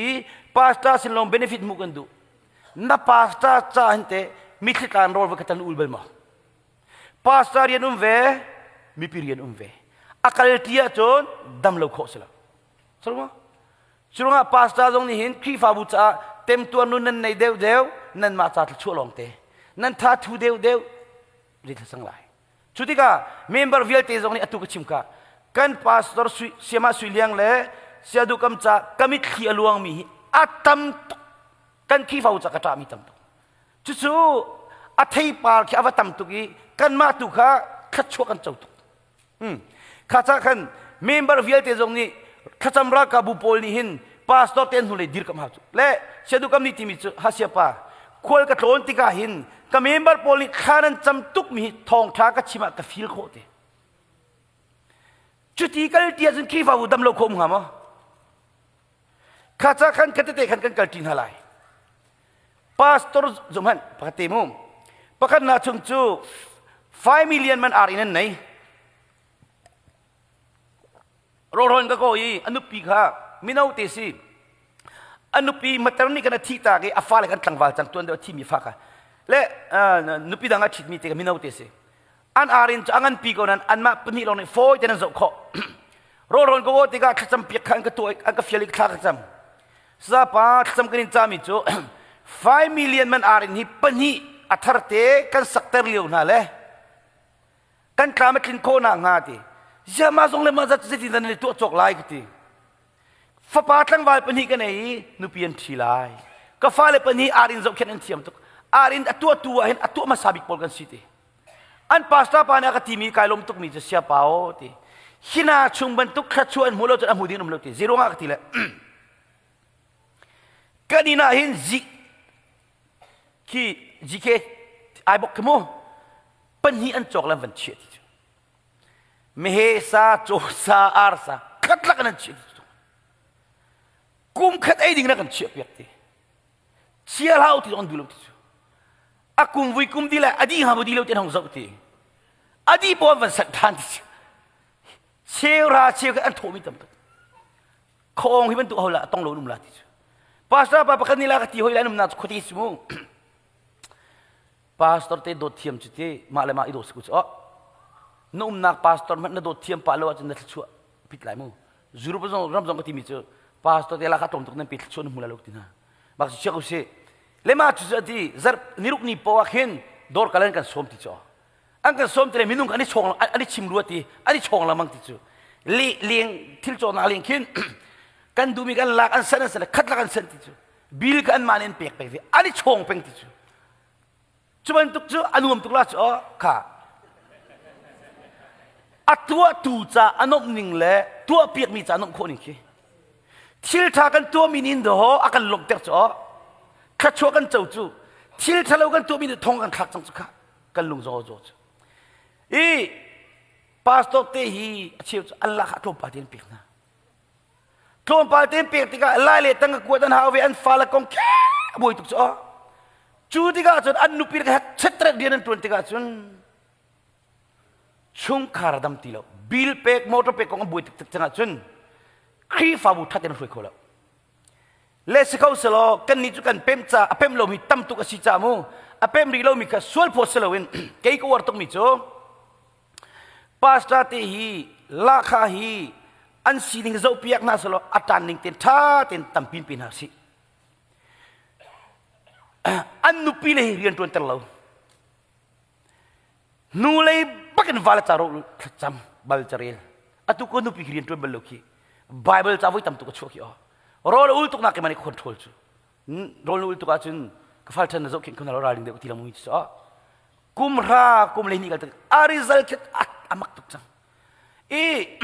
pastor sin lawng benefit hmuh kan duh na pastor ca hin te Mitthli tlan rawl va ka tan ul bal maw? Pastor rian um ve, mipi rian um ve. A kal ti ahcun dam lo khawh si lo. Cu Curangah pastor zong nih hin Khrihfabu caah temtuar nun nan nei deuh deuh, nanmah ca thluachuah lawng te. Nan tha thu deuh deuh, ri thla cang lai. Cu tikah member vialte zong nih atu ka chim ka kan pastor Siama Sui Liang le Siadu Kam ca ka mitthli a luangmi hi a tam tuk. Kan Khrihfabu ca ka ṭahmi tam tuk. Cucu a theipar khi a va tam tuk i kanmah tu kha thluachuah kan co tuk. Kha ca khan member vialte zong nih thlacam ralkapbu pawl nih hin pastor te an hnulei dirkamh hau cu. Le siadukam nih timi cu hasia pa khual ka tlawn tikah hin ka member pawl nih thla nan cam tukmi hi thawngṭha ka chim ah ka feel khawh te. Cuti kal ti ahcun Khrihfabu dam lo khawh um hnga maw? Kha ca khan ka tete khan kan kalṭi hna lai. Pastor zum hmanh pakhat te mu. Pakhat na chung cu 5 million man ar in an nei. Rawlrawn ka ko i a nupi kha mino te si. A nupi mater nih kan a thi tak i a fale kan tlangval cang tuan deuh a thimi fa kha. Le nupi dang a ṭhitmi te kha mino te si. An ar in cu a nganpi ko nain anmah pahnih lawng nih fawi tein an zoh khawh. Rawlrawn ka aw tikah thlacam piak kha an ka tuah an ka fial i thla ka cam. Sapa thlacam kan in cami cu 5 million man ar in hi pahnih a thar te kan sakter lio hna le kan tlam a tlin khawh nak hnga ti. Ziah mah zong le mah zat zeitin dah nan i tuah cawk lai ka ti. Fapa tlangval pahnih ka nei i nupi an ṭhi lai. Ka fale pahnih ar in zohkhenh an thiam tuk. Ar in a tuahtu ah hin a tuah hmasa bik pawl kan si ti. An pastor pa nih a ka timi kai lawm tukmi cu siapa aw ti. Hina chung bantuk thluachuah an hmu lo cun a hmu ding um lo ti. Zeiruang ah ka ti le kan inn ah hin zi khi GK ai bok khi mu pahnih an cawk le an van chiah ti cu. Mehe sa, caw sa, ar sa khat lak in an chiah ti cu. Kum khat ei ding na kan chiah piak ti. Chia hlah u ti zong an duh lo ti cu. A kum vui kum di le a di hnga maw di lo ti an hong zoh ti. A di pawl van sanh than ti cu. Cheu ra cheu an thawhmi tam tuk. Khawng hi bantuk ho la tong lo um la ti cu. Pastor pa pakhat nih la ka ti hoi la num na cu khuati si mu. Pastor te dawt thiam cu ti mah le mah i dawt si ku cu. Na umnak pastor hmanh na dawt thiam pah lo ahcun na thluachuah pit lai mu. Europe zong ram zong ka timi cu pastor te la kha tlawm tuk nan pe thluachuah na hmu lai lo ti hna. Bak cu chiak usih. Le mah cu ati zarh niruk ni poah khin dawr kal an kan sawm ti cu. An kan sawm ti le minung an i chawng an i chim rua ti an i chawng lengmang ti cu. Le leng thil cawknak leng khin kan duhmi kan lak an san an san khat lak an san ti cu. Bill kha an mah nih an pek peng ti an i chawng peng ti cu. Cu bantuk cu a nuam tuk la cu kha a tuahtu ca a nomh ning le tuahpiakmi ca a nomh khawh ning khi thil ṭha kan tuahmi nih daw a kan lawmhter cu thluachuah kan co cu thil ṭhalo kan tuahmi nih thong kan thlak cang cu kha kan lung zaw zaw cu i pastor te hi a cheu cu an lak ah tlawmpal te an pek hna Tlawmpal tein pek tikah lai le tang ka kuat an hau ve an fale kong a buai tuk cu cu tikah cun an nupi le chet rian an tuan tikah cun chungkhar dam ti lo bill pek motor pek kong an buai tuk cang ahcun Khrihfabu that in hruai kho lo le si kho selaw kan nih cu kan pem ca a pem lomi tam tuk a si ca mu a pem rih lomi kha sual phawt si loin kei ka uar tukmi cu Pastor te hi lahkhah hi an sining zohpiak hna selaw a ṭan ning tein ṭha tein tampi pe hna sih. An nupi le hi rian ṭuan ter lo. Hnulei bakin val ca ro thlacam bal carel. Atu ko nupi khi rian ṭuan bal lo khi. Bible ca voi tam tuk a chuah khi aw. Rawl a ul tuk nak ke man i control cu. Rawl na ul tuk ahcun ka fal ṭhan na zohkhenh kho na lo ralring deuh ti lang mui cu. Kum hra kum le hnih kal a result khi a mak tuk cang i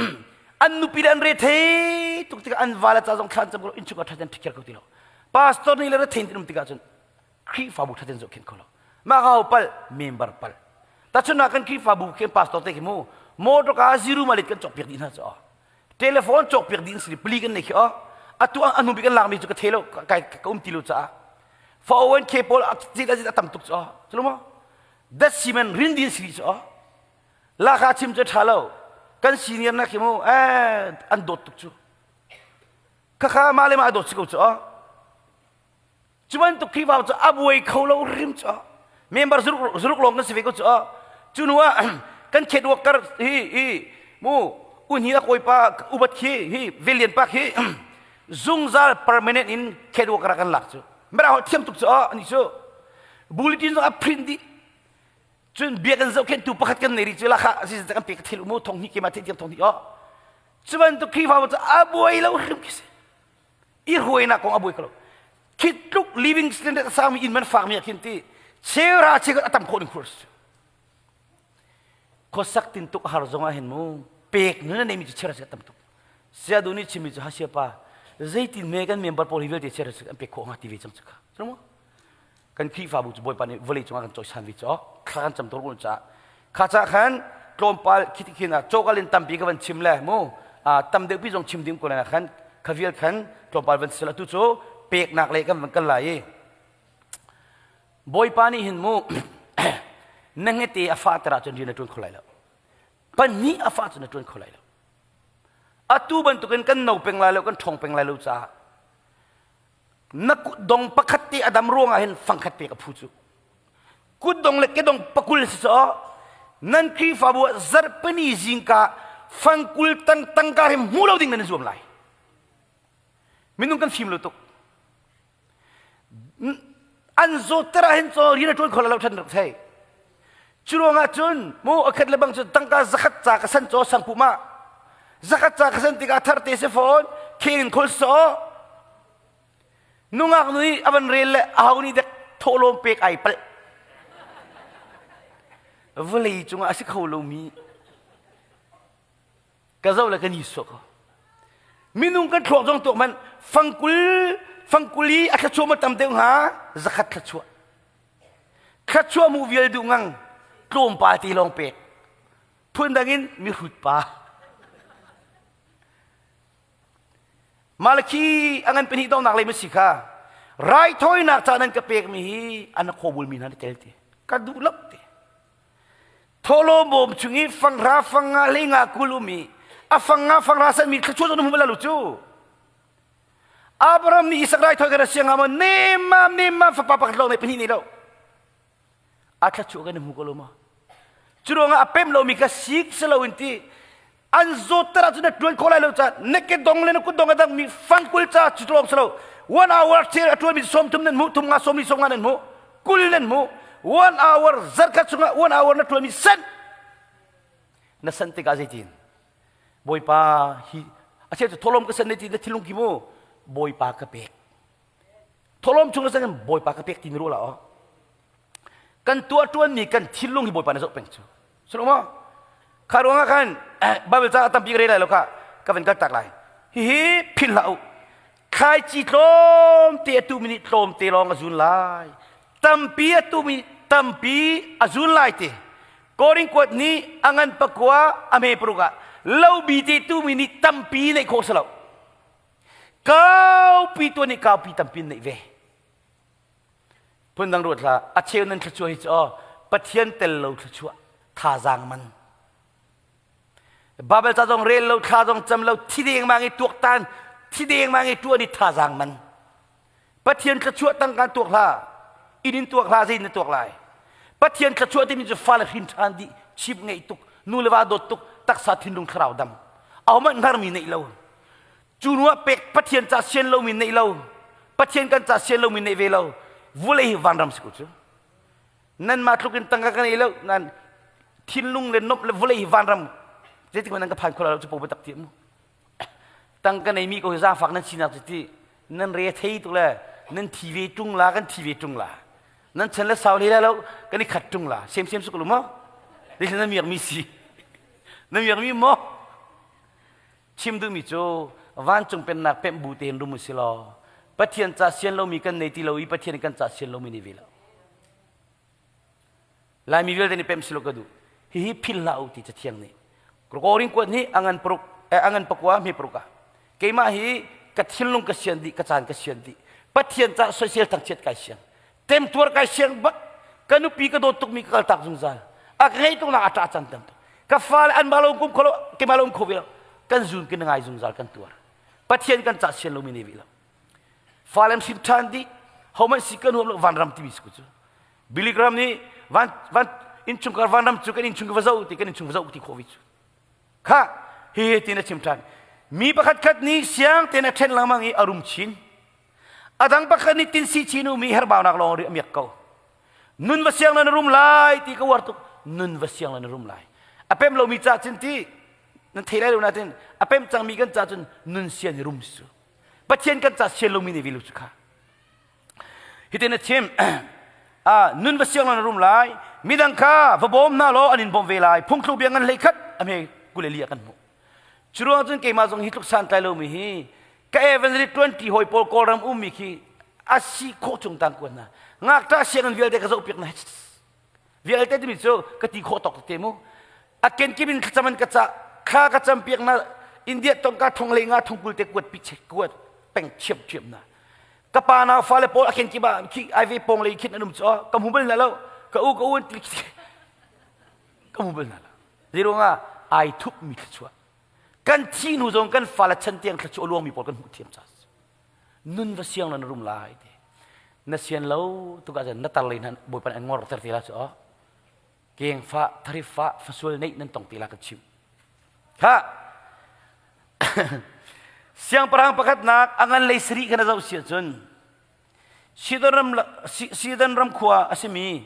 an nupi le an re thei tuk tikah an vala ca zong thlan cam ko innchung ah thaten thikher ko ti lo pastor nih le rethein tin um tikah cun Khrihfabu thaten zohkhenh kho lo mah ka ho pal member pal tachun ah kan Khrihfabu khin pastor te khi mu motor ka zero malit kan cawk piak dih hna cu telephone cawk piak dih si pli kan nei khi o atu an hnu bik kan lakmi cu ka the lo kai ka um ti lo caah 401k pawl zit a tam tuk cu cu maw dat siman rin din si cu laka chim cu tha lo kan senior na khi mu eh an dawt tuk cu khakha mah le mah dawt si ko cu cu bantuk Khrihfa cu a buai kho lo rim cu. Member zuruk lawng kan si ve ko cu. Cu hnu ah kan khet worker hi hi mu unhi a kawipa ubat khi hi velian pa khi zungzal permanent in khet worker kan lak cu. Mera hol thiam tuk cu ani cu. Bulletin zong a print dih. Cun biakinn zohkhenhtu pakhat kan nei rih cu lakah si kan pe ka thil mu thong hnih keimah theih thong hnih oh. Cu bantuk Khrihfabu cu a buai lo hrim khi si. I hruainak kong a buai ko lo. Khi tluk living standard a sangmi inn man fakmi ah khin ti chera chekhat a tam khawh ning khur si. Khuasak tin tuk a har zong ah hin mu pek nun a neimi cu chera chekhat tam tuk. Sia du nih chimmi cu hasia pa zeitin me kan member pawl hi vialte chera chekhat an pek khawh hnga ti ve cang cu kha. Cu Kan Khrihfabu cu Bawipa nih vawlei cungah kan cawisan ve cu thla kan cam tur un caah kha ca khan tlawmpal khiti khin ah cawkal in tampi ka van chim le mu tam deuh pi zong chim ding ko na khan kha vial khan tlawmpal van sila tu cu peknak le kan van kal lai i Bawipa nih hin mu na ngete a fa tara cun rian a ṭuan kho lai lo pahnih a fa cun a ṭuan kho lai lo atu bantukin kan no peng lai lo kan ṭhawng peng lai lo caah na kutdong pakhat te a dam ruangah hin fangkhat pek a phu cu kutdong le kedong pakul si caw nan Khrihfabu ah zarhpini zingka fangkul tang tangka hi hmu lo ding nan i zuam lai minung kan fim lo tuk an zawtter ah hin caw rian a ṭuan kho lo ṭhan rak thei cu ruangah cun mu a khat le bang cu tangka zakhat ca ka san caw sang pum ah zakhat ca ka san tikah thar te si fawn kheng in khol saw Nungak nu nih a van rel le aho nih dek thawhlawm pek ai palh. Vawlei cungah a si kho lomi ka zoh le ka ni suak ko. Minung kan thluak zong tuak man fangkul fangkul i a thlachuah ma tam deuh hnga zakhat thlachuah. Thlachuah mu vial duh ngang tlawmpal te lawng pek. Phundang in mihrut pa. Malakhi a ngan pahnih donghnak lei ma si kha raithawinak ca nan ka pekmi hi an khawbulmi hna na tel ti ka duh lo ti thawhlawm bawm chung i fanghra fangnga hleinga kul um i a fangnga fanghra sanmi thluachuah zong na hmu bal lo cu Abraham nih Isak raithawi kan siang ma nemmam nemmam fapa pakhat lawng nei pahnih nei lo a thluachuah kan hmu ko lo ma cu ruangah a pem lomi kha sik si loin ti an zawtter ahcun na ṭuan khawh lai lo ca na ke dong le na kut dong a dangmi fangkul ca cu lawng si lo one hour thil a ṭuanmi sawm thum nan hmuh thum nga sawm li sawm nga nan hmuh kul nan hmuh one hour zarkhat chungah one hour na ṭuanmi san na san tikah zeitin bawipa hi a cheu cu thawhlawm ka san ne ti na thinlung ki mu bawipa ka pek Thawhlawm chung na Bawipa ka pek ti na ruah la aw. Kan tuah ṭuanmi kan thinlung hi Bawipa na zoh peng cu. Sulu maw? Kha ruangah khan Bible ca tampi ka rel lai lo kha ka van kal tak lai. Hihi philh hlah u. Thlaici tlawmte a tumi nih tlawmte lawng a zun lai. Tampi a tumi tampi a zun lai ti. Korin kuat nih a ngan pakua a hme paruk ah lo bi te tumi nih tampi neih khawh si lo. Kaupi tuan i kaupi tampi neih ve. Phundang ruat hlah, a cheu nan thluachuah hi cu aw, Pathian tel lo thluachuah, thazaang man. Bible ca zong rel lo, thla zong cam lo, thi dengmang i tuaktan, thi dengmang i tuan i thazaang man. Pathian thluachuah tang kan tuak hlah, inn in tuak hlah, zei na tuak lai. Pathian thluachuah timi cu fale hrin ṭhan dih, chip ngeih tuk, nu le va dawt tuk, taksa thinlung thlarau dam. Ahohmanh hngarmi neih lo. Cu hnu ah pek Pathian ca sian lomi neih lo, Pathian kan ca sian lomi neih ve lo, vulei hi vanram si ko cu. Nanmah tluk in tangka ka nei lo, nan thinlung le nomh le vulei hi vanram zeitik hmanh nan ka phan kho lo cu po biatak ti mu. Tangka neimi ko hi zaangfak nan sinak cu ti nan re thei tuk le nan thi ve ṭung la kan thi ve ṭung la nan chan le sau hlei lo kan i khat ṭung la sem sem su ko lu maw na miak mi si na miak mi maw Chim duhmi cu vancung pennak pemh bu tein rum u si law Pathian ca sian lomi kan nei ti lo i Pathian kan ca sian lomi nei ve lo. Laimi vialte nih pemh si lo ka duh. Hihi philh hlah u ti Cathiang nih. Korin kuat nih a ngan paruk eh, a ngan pakua hme paruk ah keimah hi ka thinlung ka sian dih ka caan ka sian dih Pathian ca soisel thangchiat kai siang temtuar kai siang bak ka nupi ka dawt tukmi ka kaltak zungzal a ka ngei tuk nak a ṭah can tam tuk ka fale an mah lo kum kho lo keimah lo um kho ve lo kan zun kan ngai zungzal kan tuar pathian kan ca sian lomi ne ve lo fale an hrim ṭhan dih hohmanh si kan huam lo vanram timi si ku cu. Billy Graham nih van van innchungkhar vanram cu kan innchung va zoh ti kan innchung va zoh ti khawh vi cu. Kha hi tin a chim ṭhan. Mi pakhat khat nih siang tein a ṭhen lengmang i a rum chin. A dang pakhat nih tinsi chin umi herbaunak lawng ri a miak ko. Nun va siang na rum lai ti ka uar tuk. Nun va siang na rum lai. A pem lomi ca cun ti nan thei lai lo natin a pem cangmi kan ca cun nun sian i rum su. Pathian kan ca sian lomi ne ve lo cu kha. Hitin a chim. Ah, nun va siang na rum lai. Midang kha va bawm hna law an in bawm ve lai. Phungthluk bia ngan hlei khat a hme kuleli ah kan hmuh. Cu ruang cun keimah zong hi tluk santlai lomi hi ka evangelist ṭuanṭi hawi pawl Kawlram ummi khi a si khawh chung tang kuan hna. Ngakṭah sianginn vialte ka zohpiak hna. Vialte timi cu ka ti khawh tawk tete mu. A kenkip in thlacam an ka cah. Thla ka campiak hna. India tongka thong le nga thong kul te kuat pi kuat peng thiam thiam hna. Ka pa nau fale pawl a kenkip ah khi ai ve pong lei khin an um cu ka hmu bal na lo. Ka u ka u an ti ka hmu bal na lo. Zeiruangah ai thupmi thluachuah. Kan thi hnu zong kan fale chan tiang thluachuah luangmi pawl kan hmuh thiam ca. Nun va siang na rum lai ti. Na sian lo tuk ahcun na tar lei hna Bawipa nih an ngor ter te la cu aw. Keng fa, tharif fa, fasual neih nan tong te la kan chim. Ha! Siangpahrang pakhatnak a ngan lei sarih khan a zoh si ahcun Sidon ram, Sidon ram khua a simi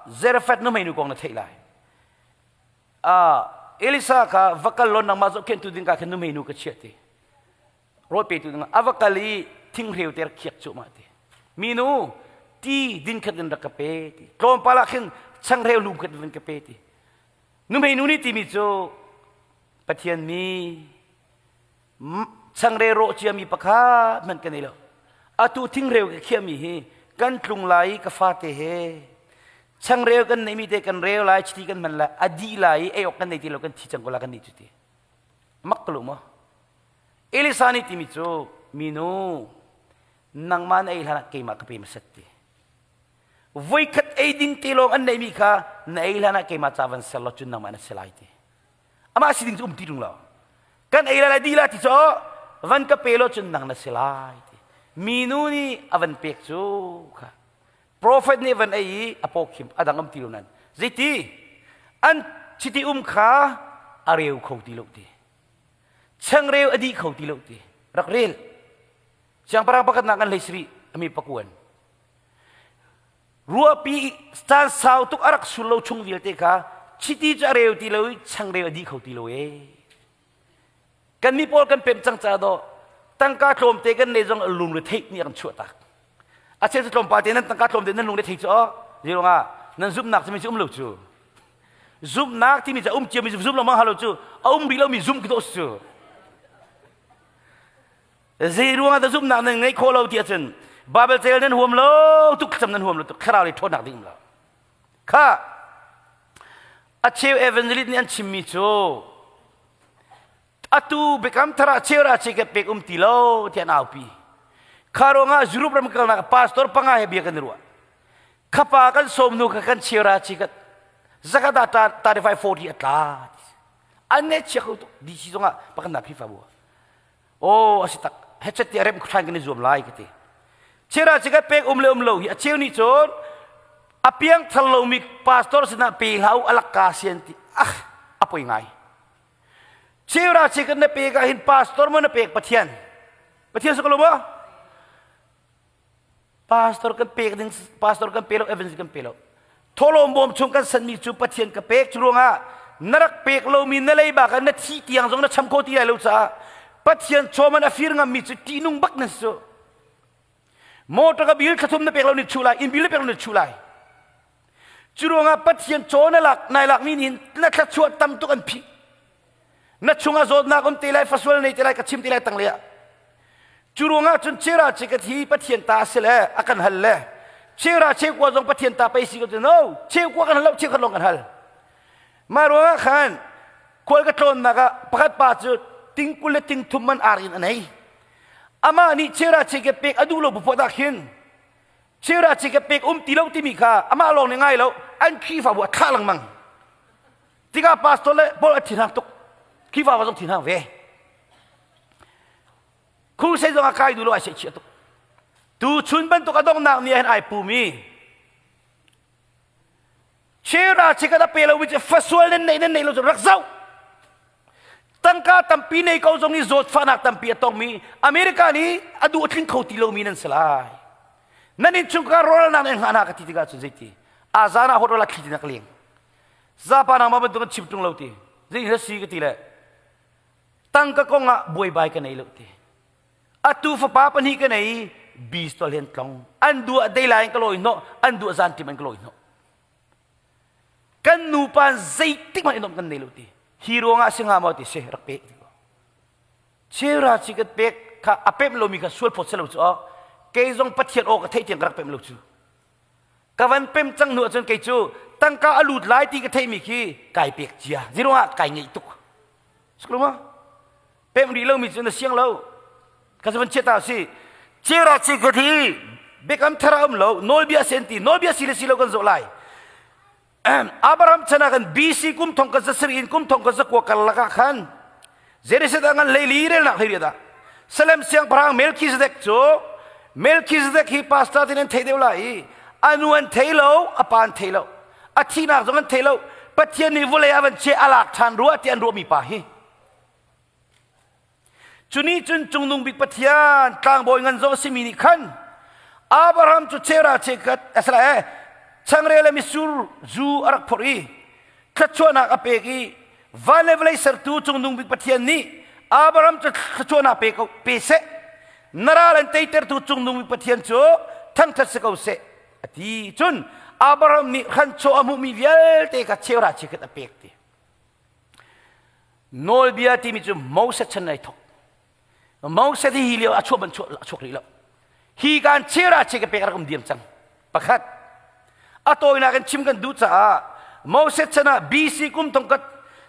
Zarephath nuhmeinu kong na theih lai. Elisa kha va kal law nangmah zohkhenhtu ding ka khin nuhmeinu ka chiah ti. Rawl petu ding a va kal i thingreu te rak khiak cuahmah ti. Minu ti din khat in rak ka pe ti. Tlawmpal ah khin changreu lum khat in ka pe ti. Nuhmeinu nih timi cu Pathian mi Changreu rawh ciami pakhat hmanh ka nei lo. Atu thingreu ka khiahmi hi kan tlung lai i ka fate he changreu kan neihmi te kan reu lai, chiti kan hman lai, a dih lai i ei awk kan nei ti lo kan thi cang ko la kan nih cu ti. Mak ka lu maw? Elisa nih timi cu minu nangmah na ei hlan ah keimah ka pe hmasat ti. Voikhat ei ding te lawng an neihmi kha na ei hlan ah keimah ca van ser law cun nangmah na si lai ti. Amah si ding cu um ti ṭung lo. Kan ei lai di la ti cu van ka pe lo cun nang na si lai ti. Minu nih a van pek cu kha profet nih van ei i a paw khim a dang um ti lo nan. Zeiti an chiti um kha a reu kho ti lo ti. Changreu a dih kho ti lo ti. Rak rel. Siangpahrang pakhatnak an hlei siri ami pakuan. Ruahpi caan sau tuk a rak sur lo chung vialte kha chiti cu a reu ti lo i changreu a dih kho ti lo ee. Kan mi pawl kan pem cang ca dawh tangka tlawmte kan nei zong lungre theih nih a kan chuah tak. A cheu cu tlawmpal te nan tangka tlawmte nan lungre thei cu aw zeiruangah nan zumhnak timi cu um lo cu. Zumhnak timi cu a um ciami zum lengmang halo cu a um rih lomi zum khi dawh cu. Zei ruangah dah zumhnak nan ngeih khawh lo ti ahcun Bible cel nan huam lo tuk thlacam nan huam lo tuk thlarau lei ṭhawnnak ding um lo. Kha a cheu evangelist nih an chimmi cu atu biakam thar ah cheu ra che ke pek um ti lo ti an aupi. Kha ruangah Europe ram kalnak pastor panga he bia kan i ruah. Khapa kan sawm nu kha kan cheu ra chi ka zakat ah 35 40 a tla. An ngeih chia kho tuk DC zongah pakhatnak Khrihfabu ah. Aw a si tak hechet ti a remh ṭhan kan i zuam lai ka ti. Chira chikat pek um le um lo hi a cheu nih cun a piang thar lomi pastor sinah pe hlah u a lakka sian ti ah a poi ngai. Chira chikat na pek ah hin pastor maw na pek Pathian? Pathian si ko lo maw? Pastor kan pek ding pastor kan pe lo evangelist kan pe lo thawhlawm bawm chung kan sanmi cu Pathian ka pek cu ruangah na rak pek lomi na leiba kan na thi tiang zong na cham kho ti lai lo caah Pathian chawman a fir ngammi cu ṭihnung bak nan si cu motor ka bil thlathum na pek lo ni chu lai inn bil na pek lo ni chu lai cu ruangah Pathian chaw na lak nai lakmi nih na thluachuah tam tuk an phih na chungah zawtnak um te lai fasual nei te lai ka chim te lai tang le ah cu ruangah cun chera che ka thi pathian ta si le a kan hal le chera che kua zong pathian ta pei si ko no cheu kua kan hal lo cheu khat lawng kan hal mah ruangah khan khual ka tlawnnak ah pakhat pa cu tingkul le tingthum man ar in a nei amah nih chera che ke pek a duh lo bu dah khin chera che ke pek um ti lo timi kha amah lawng nih ngai lo an Khrihfabu a thlah lengmang Tikah pastor le Paul a thinhang tuk. Khrihfa zong thinhang ve. Crusade zong a kai duh lo ai sehchia tuk. Tu chun bantuk a donghnak ni ah hin ai pum i. Chera chikat a pe lomi cu fasual nan neih nan neih lo cu rak zoh. Tangka tampi nei ko zong i zawtfahnak tampi a tongmi America nih a duh a tling kho ti lomi nan si lai. Nan innchungkhar rawlnak nan hngah hna ka ti tikah cun zeiti? Azan ah hot rawla thli tinak leng. Zapa nangmah bantuk an chim ṭung lo ti. Zei hla si ka ti le tangka kong ah buaibai ka nei lo ti. Atu fapa pahnih ka nei bistol hen tlong. An duah dei lai in ka lawi hnawh, an duah zan tim an ka lawi hnawh. Kan nupa zeitik hmanh in kan nei lo ti. Hi ruangah si hnga maw ti si rak pe ti ko. Chera chi kan pek kha a pem lomi kha sual phawt selo cu kei zong Pathian aw ka theih tiang ka rak pem lo cu. Ka van pem cang hnu ahcun kei cu tangka a lut lai ti ka theihmi khi kai pek cia. Ziruangah kai ngeih tuk. Suklu ma? Pem rih lomi cu na siang lo. Ka van chiat ta si. Chera chi ka thi biakam thar a um lo nawlbia sen ti nawlbia si le si lo kan zawh lai. Abraham chan ah khan BC kum thong ka zasarih in kum thong ka zakua karlak ah khan Jerusalem ah ngan hleili relnak hleiriat ah Salem siangpahrang Melchizedek cu Melchizedek hi pastor tin an thei deuh lai i a nu an thei lo a pa an thei lo a thihnak zong an thei lo Pathian nih vawlei ah van che a lak ṭhan rua ti an ruahmi pa hi Cu nih cun Cungnung Bik Pathian tlangbawi ngan zong a simi nih khan Abraham cu chera chekhat a si lai eh, changreu le mitsur zu a rak phorh i thluachuahnak a pek i van le vawlei sertu Cungnung Bik Pathian nih Abraham cu thluachuahnak pe ko pe seh na ral an teitertu Cungnung Bik Pathian cu thangṭhat si ko seh a ti cun Abraham nih hranchaw a hmuhmi vialte kha cheuhra cheukhat a pek ti Nawlbia timi cu Moses chan ai thok. Moses hi hi lio a chuah ban chuah a chuak rih lo. Hi kan chera che ka pek rak um diam cang. Pakhat a tawinak in chim kan duh caah Moses chan ah BC kum thong kat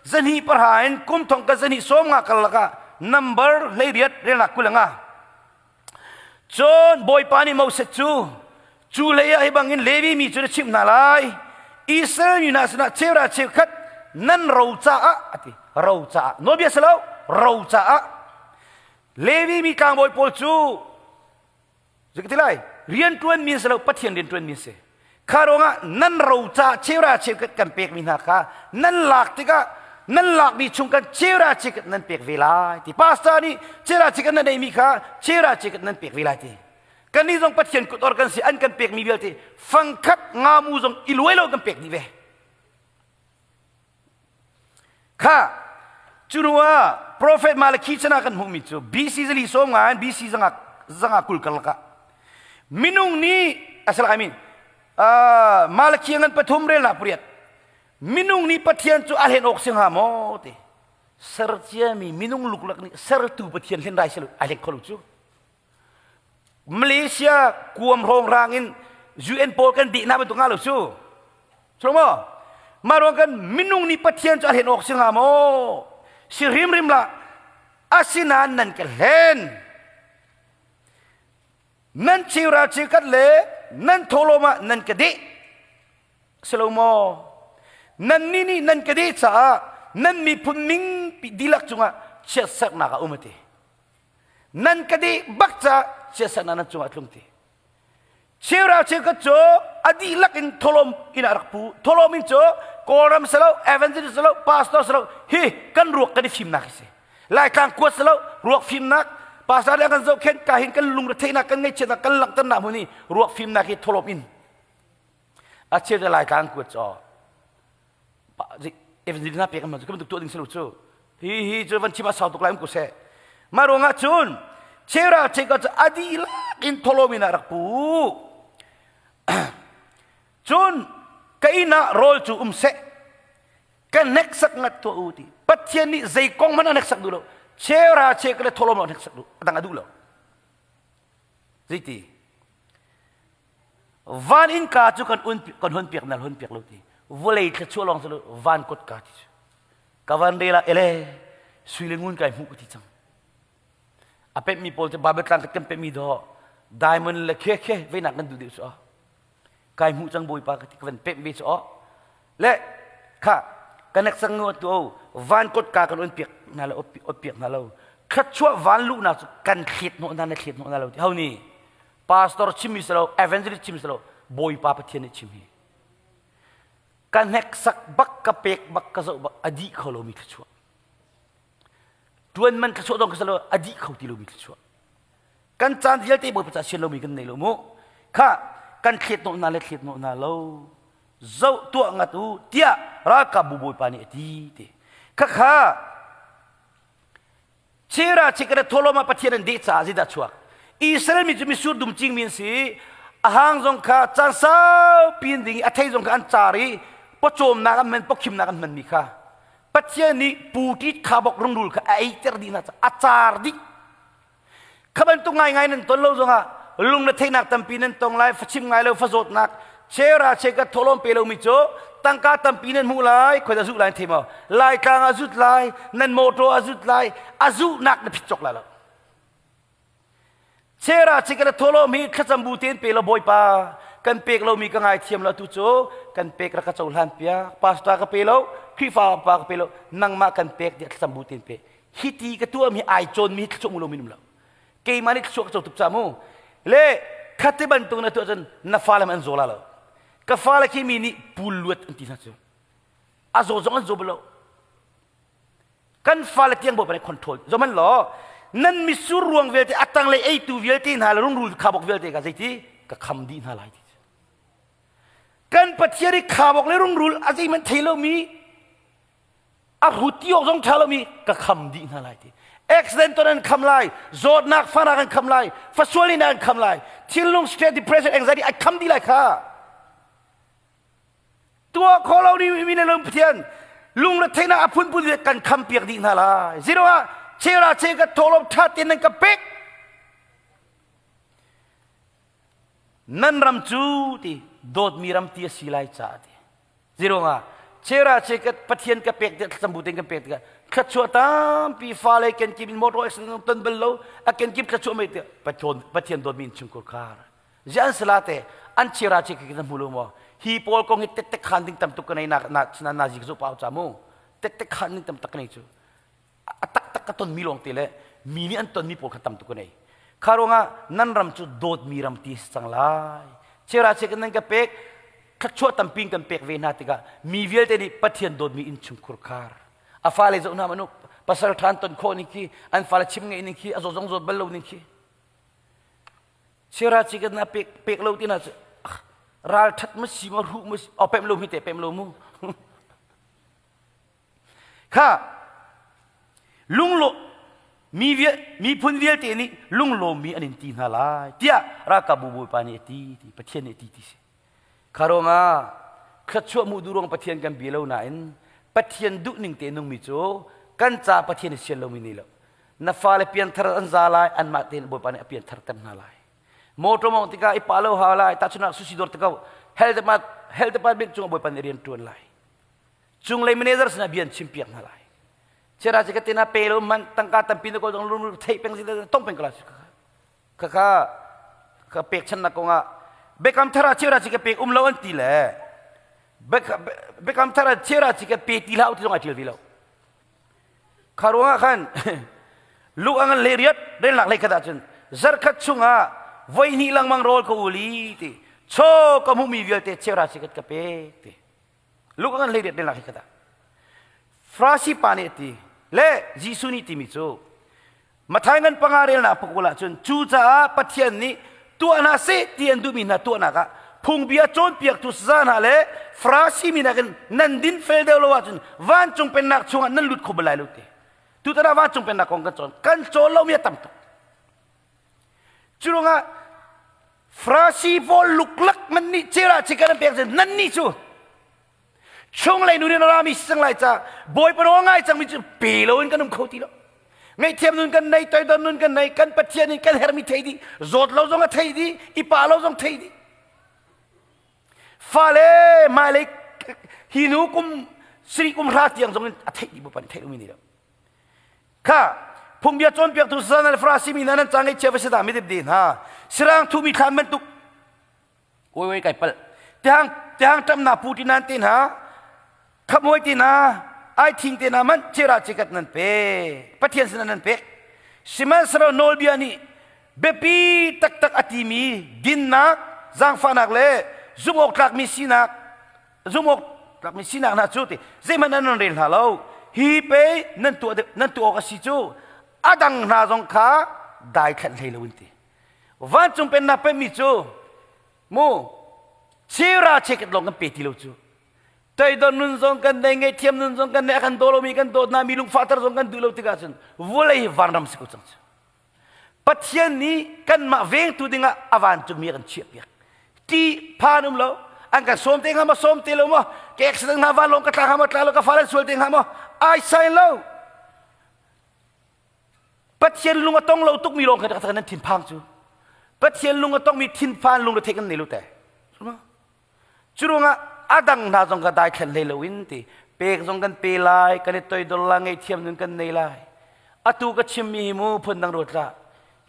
zahnih pahra in kum thong kat zahnih sawm nga karlak ah number 18 relnak 20 nga. Cun Bawipa nih Moses cu, cu hlei ah hi bangin Levi mi cu na chimh hna lai, Israel mi hna sinah cheuhra cheukhat nan ro caah a ti. Ro caah. Nawlbia si lo, ro caah. Levi mi tlangbawi pawl cu zei ka ti lai rianṭuan mi si lo Pathian rianṭuan mi si. Kha ruangah nan ro ca cheuhra cheukhat kan pekmi hna kha nan lak tikah nan lakmi chung kan cheuhra cheukhat nan pek ve lai ti. Pastor nih cheuhra cheukhat nan eimi kha cheuhra cheukhat nan pek ve lai ti. Kannih zong Pathian kut or kan si an kan pekmi vialte fangkhat ngamu zong i luai lo kan pek dih ve. Kha cu hnu ah profet Malakhi chan ah kan hmuhmi cu BC zali sawm nga in BC zanga zanga 20 karlak ah minung nih asal I mean uh, Malakhi ngan pathum relnak pariat minung nih Pathian cu a hlen awk si hnga maw ti ser ciami minung luklak nih sertu Pathian hlen rai selu a hleng kho lo cu Malaysia kuam hrawng in UN pawl kan deh hna bantuk nga lo cu. Cu maw? Mah ruang kan minung nih Pathian cu a hlen awk si hnga maw? Si hrimhrim lah. Asinain nan ka hlen. Nan cheuhra cheukhat le nan thawhlawm ah nan ka deh. Si lo maw? Nannih nih nan ka deh caah nan miphun ning dihlak cungah chiatserhnak a um a ti. Nan ka deh bak ca chiatserhnak nan cungah a tlung ti. Cheuhra cheukhat cu a dihlak in thawhlawm in a rak pu. Thawhlawm in cu Kawlram si lo, evangelist si lo, pastor si lo, hi kan ruak kan i fimnak hi si. Laitlang kuat si lo, ruak fimnak, pastor nih a kan zohkhenh ka hin kan lungretheihnak kan ngaihchiatnak kan langhternak hmun hi ruak fimnak hi thawhlawm in. A cheu cu Laitlang kuat cu evangelist hna pek an cu bantuk tuah ding si lo cu hi hi cu van chim a sau tuk lai um ko seh mah ruangah cun chera cheka cu a dihlak in thawhlawm in a rak pu cun ka inn ah rawl cu um seh ka hneksak ngat tuah u ti pathian nih zei kong hmanh a hneksak duh lo chera cheka le thawhlawm a hneksak duh a dang a duh lo zeiti Van innka cu kan un kan hun piak nal hun piak lo ti. Vawlei thluachuah lawng cu van kotka ti cu. Ka van rel ah ele sui le ngun kai hmuh ka ti cang. A pemhmi pawl cu Bible tlang kan pemhmi dawh diamond le khe khe veinak kan duh deuh cu kai hmuh cang bawipa ka ti ka van pemh ve cu le kha ka nek sang nu tu van kotka kan on piak hna lo ot piak hna lo thluachuah van luhnak cu kan thlet hnawh hna na thlet hnawh hna lo ti ho ni Pastor chimmi si lo, evangelist chimmi si lo, Bawipa Pathian nih chim hi. Ka hneksak bak, ka pek bak, ka zoh bak, a dih kho lomi thluachuah. Ṭuan man thluachuah zong ka lo, a dih kho ti lomi thluachuah. Kan caan vialte Bawipa ca sian lomi kan nei lo mu. Kha kan thlet hnawh hna le thlet hnawh hna lo. Zoh tuah ngat u tiah ralkapbu Bawipa nih a ti ti. Khakha Chera chikhat thawlawm ah Pathian an deh caah zeidah chuak? Israel mi cu misur dum cingmi an si. A hang zong kha caan saupi an ding i a thei zong kha an car i pawcawmnak an hman, pawkhimnak an hmanmi kha Pathian nih puṭit khabok rungrul kha a eiter dih hna caah a car dih. Kha bantuk ngaingai nan ton lo zongah lung le theihnak tampi nan tong lai, fachim ngai lo, fazawtnak, chera chekat thawhlawm pe lomi cu tangka tampi nan hmuh lai, khoi dah zuh lai thei maw? Laitlang a zut lai, nan motor a zut lai, a zuhnak na phit cawk lai lo. Chera chekat thawhlawm hi thlacam bu tein pe lo Bawipa, kan pek lomi ka ngaithiam lo tu cu kan pek rak ka cohlan piak, pastor ka pe lo, Khrihfa pa ka pe lo, nangmah kan pek tiah thlacam bu tein pe. Hiti ka tuahmi ai cawnmi hi thluachuah mu lomi um lo. Keimah nih thluachuah ka co tuk ca mu. Le khati bantuk na tuah cun na fale an zaw la lo. Ka fale khi mi nih pul luat an ti hna cu. A zaw zong an zaw bal lo. Kan fale tiang bawipa nih control. Zohman law nan misur ruang vialte a tanglei eitu vialte hna le rungrul khabok vialte ka zeiti ka kham dih hna lai ti. Kan Pathian i khabok le rungrul a zeihmanh thei lomi a hrut ti awk zong ṭha lomi ka kham dih hna lai ti. Accident ton an kham lai, zawtnak fanak an kham lai, fasual in an kham lai, thinlung stress, depression, anxiety an kham dih lai kha. Tuah khawh lo ni mi le lung Pathian lungretheihnak a phunphun le kan kham piak dih hna lai. Zero ah chera che ka thawhlawm ṭha tein nan ka pek. Nan ram cu ti dawtmi ram ti a si lai caah ti. Zirungah chera che ka Pathian ka pek tiah thlacam bu tein kan pek tikah thluachuah tampi fale kenkip in motor accident ton bal lo a kenkip thluachuah mei tiah Pathian Pathian dawtmi in chungkhur khar zian sala te an chera che ka hmu lo maw hi pawl kong hi tek khan ding tam tuk ka nei na na na zi ka zo pau cha mu tek khan ding tam tak ka nei cu a taktak ka tonmi lawngte le mi nih an tonmi pawl kha tam tuk ka nei. Kha ruangah nan ram cu dawtmi ram ti si cang lai. Chera che nan ka pek, thluachuah tampi kan pek ve hna tikah mi vialte nih Pathian dawtmi innchungkhur khar. A fale zoh hna manu pasal ṭhan ton khawh ning khi, an fale chim ngeih ning khi, a zaw zong zawt bal lo ning khi. Chera che kan na pek pek lo ti na cu ral ṭhat ma si ma hruh ma si, oh pem lo mi te pem lo mu. Kha lunglaw mi miphun vialte nih lunglawmmi an in ti hna lai tiah ralkapbu bawipa nih a ti ti Pathian nih a ti ti si. Kha ruangah thluachuah mu duh ruang Pathian kan bia lo nain Pathian duh ning te nungmi cu kan ca Pathian i sian lomi ni lo. Na fale pianthar an za lai anmah tein Bawipa nih a pianthar ter hna lai. Motor mong tikah i pa lo hau lai tahchunak sushi dawr tikah health department health department cungah Bawipa nih rian ṭuan lai. Cunglei manager sinah bia an chimpiak hna lai. Chera che ka tina pe lo man tangka tampi na kawl dong lung thei peng si tong peng kala kha kha ka pek channak kongah Bekam thar ah chera chi ka pek um lo an ti le Bekam thar ah chera chi ka pe ti hlah ti zong ai tial ve lo. Kha ruangah khan lu ang an le riat relnak lei khat ahcun zarkhat chungah voi hnih lengmang rawl ka uli ti chaw ka hmuhmi vialte chera chi ka pek ti. Luka kan hlei riat hi kata. Farasi pa nih a ti le Jesuh nih timi cu Mathai ngan panga relnak pakul ahcun cucaah Pathian nih tuah hna seh ti an duhmi hna tuahnak ah phungbia cawnpiaktu saza hna le Farasi mi nakin nan din fel deuh lo ahcun vancung pennak chungah nan lut kho bal lai lo ti. Tutan ah vancung pennak kong kan cawn. Kan cawn lomi a tam tuk. Curuangah Farasi pawl luklak man nih cera chikan an pek nan nih cu chunglei nun in a rami si cang lai ca Bawipa nawl ngai cangmi cu pe loin kan um kho ti lo. Ngaihthiam nun kan nei, toidor nun kan nei, kan Pathian in kan hermi thei dih, zawt lo zong a thei dih, i pa lo zong thei dih. Fale hmailei hi nu kum sri kum hra tiang zong in a theih dih Bawipa nih theih lomi ni lo. Kha phungbia cawnpiaktu Sazan le Farasi mi hna nan ca ngaihchia va si dah midip hna sirang thumi thlan bantuk oi oi kai palh tihang tihang ṭamna pu ti nan te hna khamoi te hna ai thing te hna man chera chikat nan pe Pathian sinah nan pek sihmanhsehlaw nawlbia nih biapi taktak a timi dinnak zaangfahnak le zumhawktlakmi sinak zumhawk. tlakmi sinak hna cu ti zeihmanh nan rel hna lo. Hi pe nan tuah nan tuah awk a si cu a dang hna zong kha daithlanh hlei lo in ti. Vancung pennak pemmi cu mu chira cheket lawng kan pe ti lo cu. Toidor nun zong kan nei, ngaihthiam nun zong kan nei, a kan daw lomi kan dawt hna, mi lungfahter zong kan duh lo tikah cun vawlei hi vanram si ko cang cu. Pathian nih kanmah vengtu dingah a vancungmi a kan chiahpiak. Ti phan um lo, an kan sawm te hnga maw, sawm te lo maw, ka accident hnga vanlawng ka tla hnga maw, tla lo, ka fale sual te hnga maw, ai sai lo. Pathian lung a tong lo tukmi lawng kha nan thinphang cu. Pathian lung a tongmi thinphan lung le kan nei lo te. Cu ruangah a dang hna zong kha daithlen hlei loin ti pek zong kan pe lai, kan i toidor la, ngaihthiam nun kan nei lai. Atu ka chimmi hi mu phundang ruat hlah.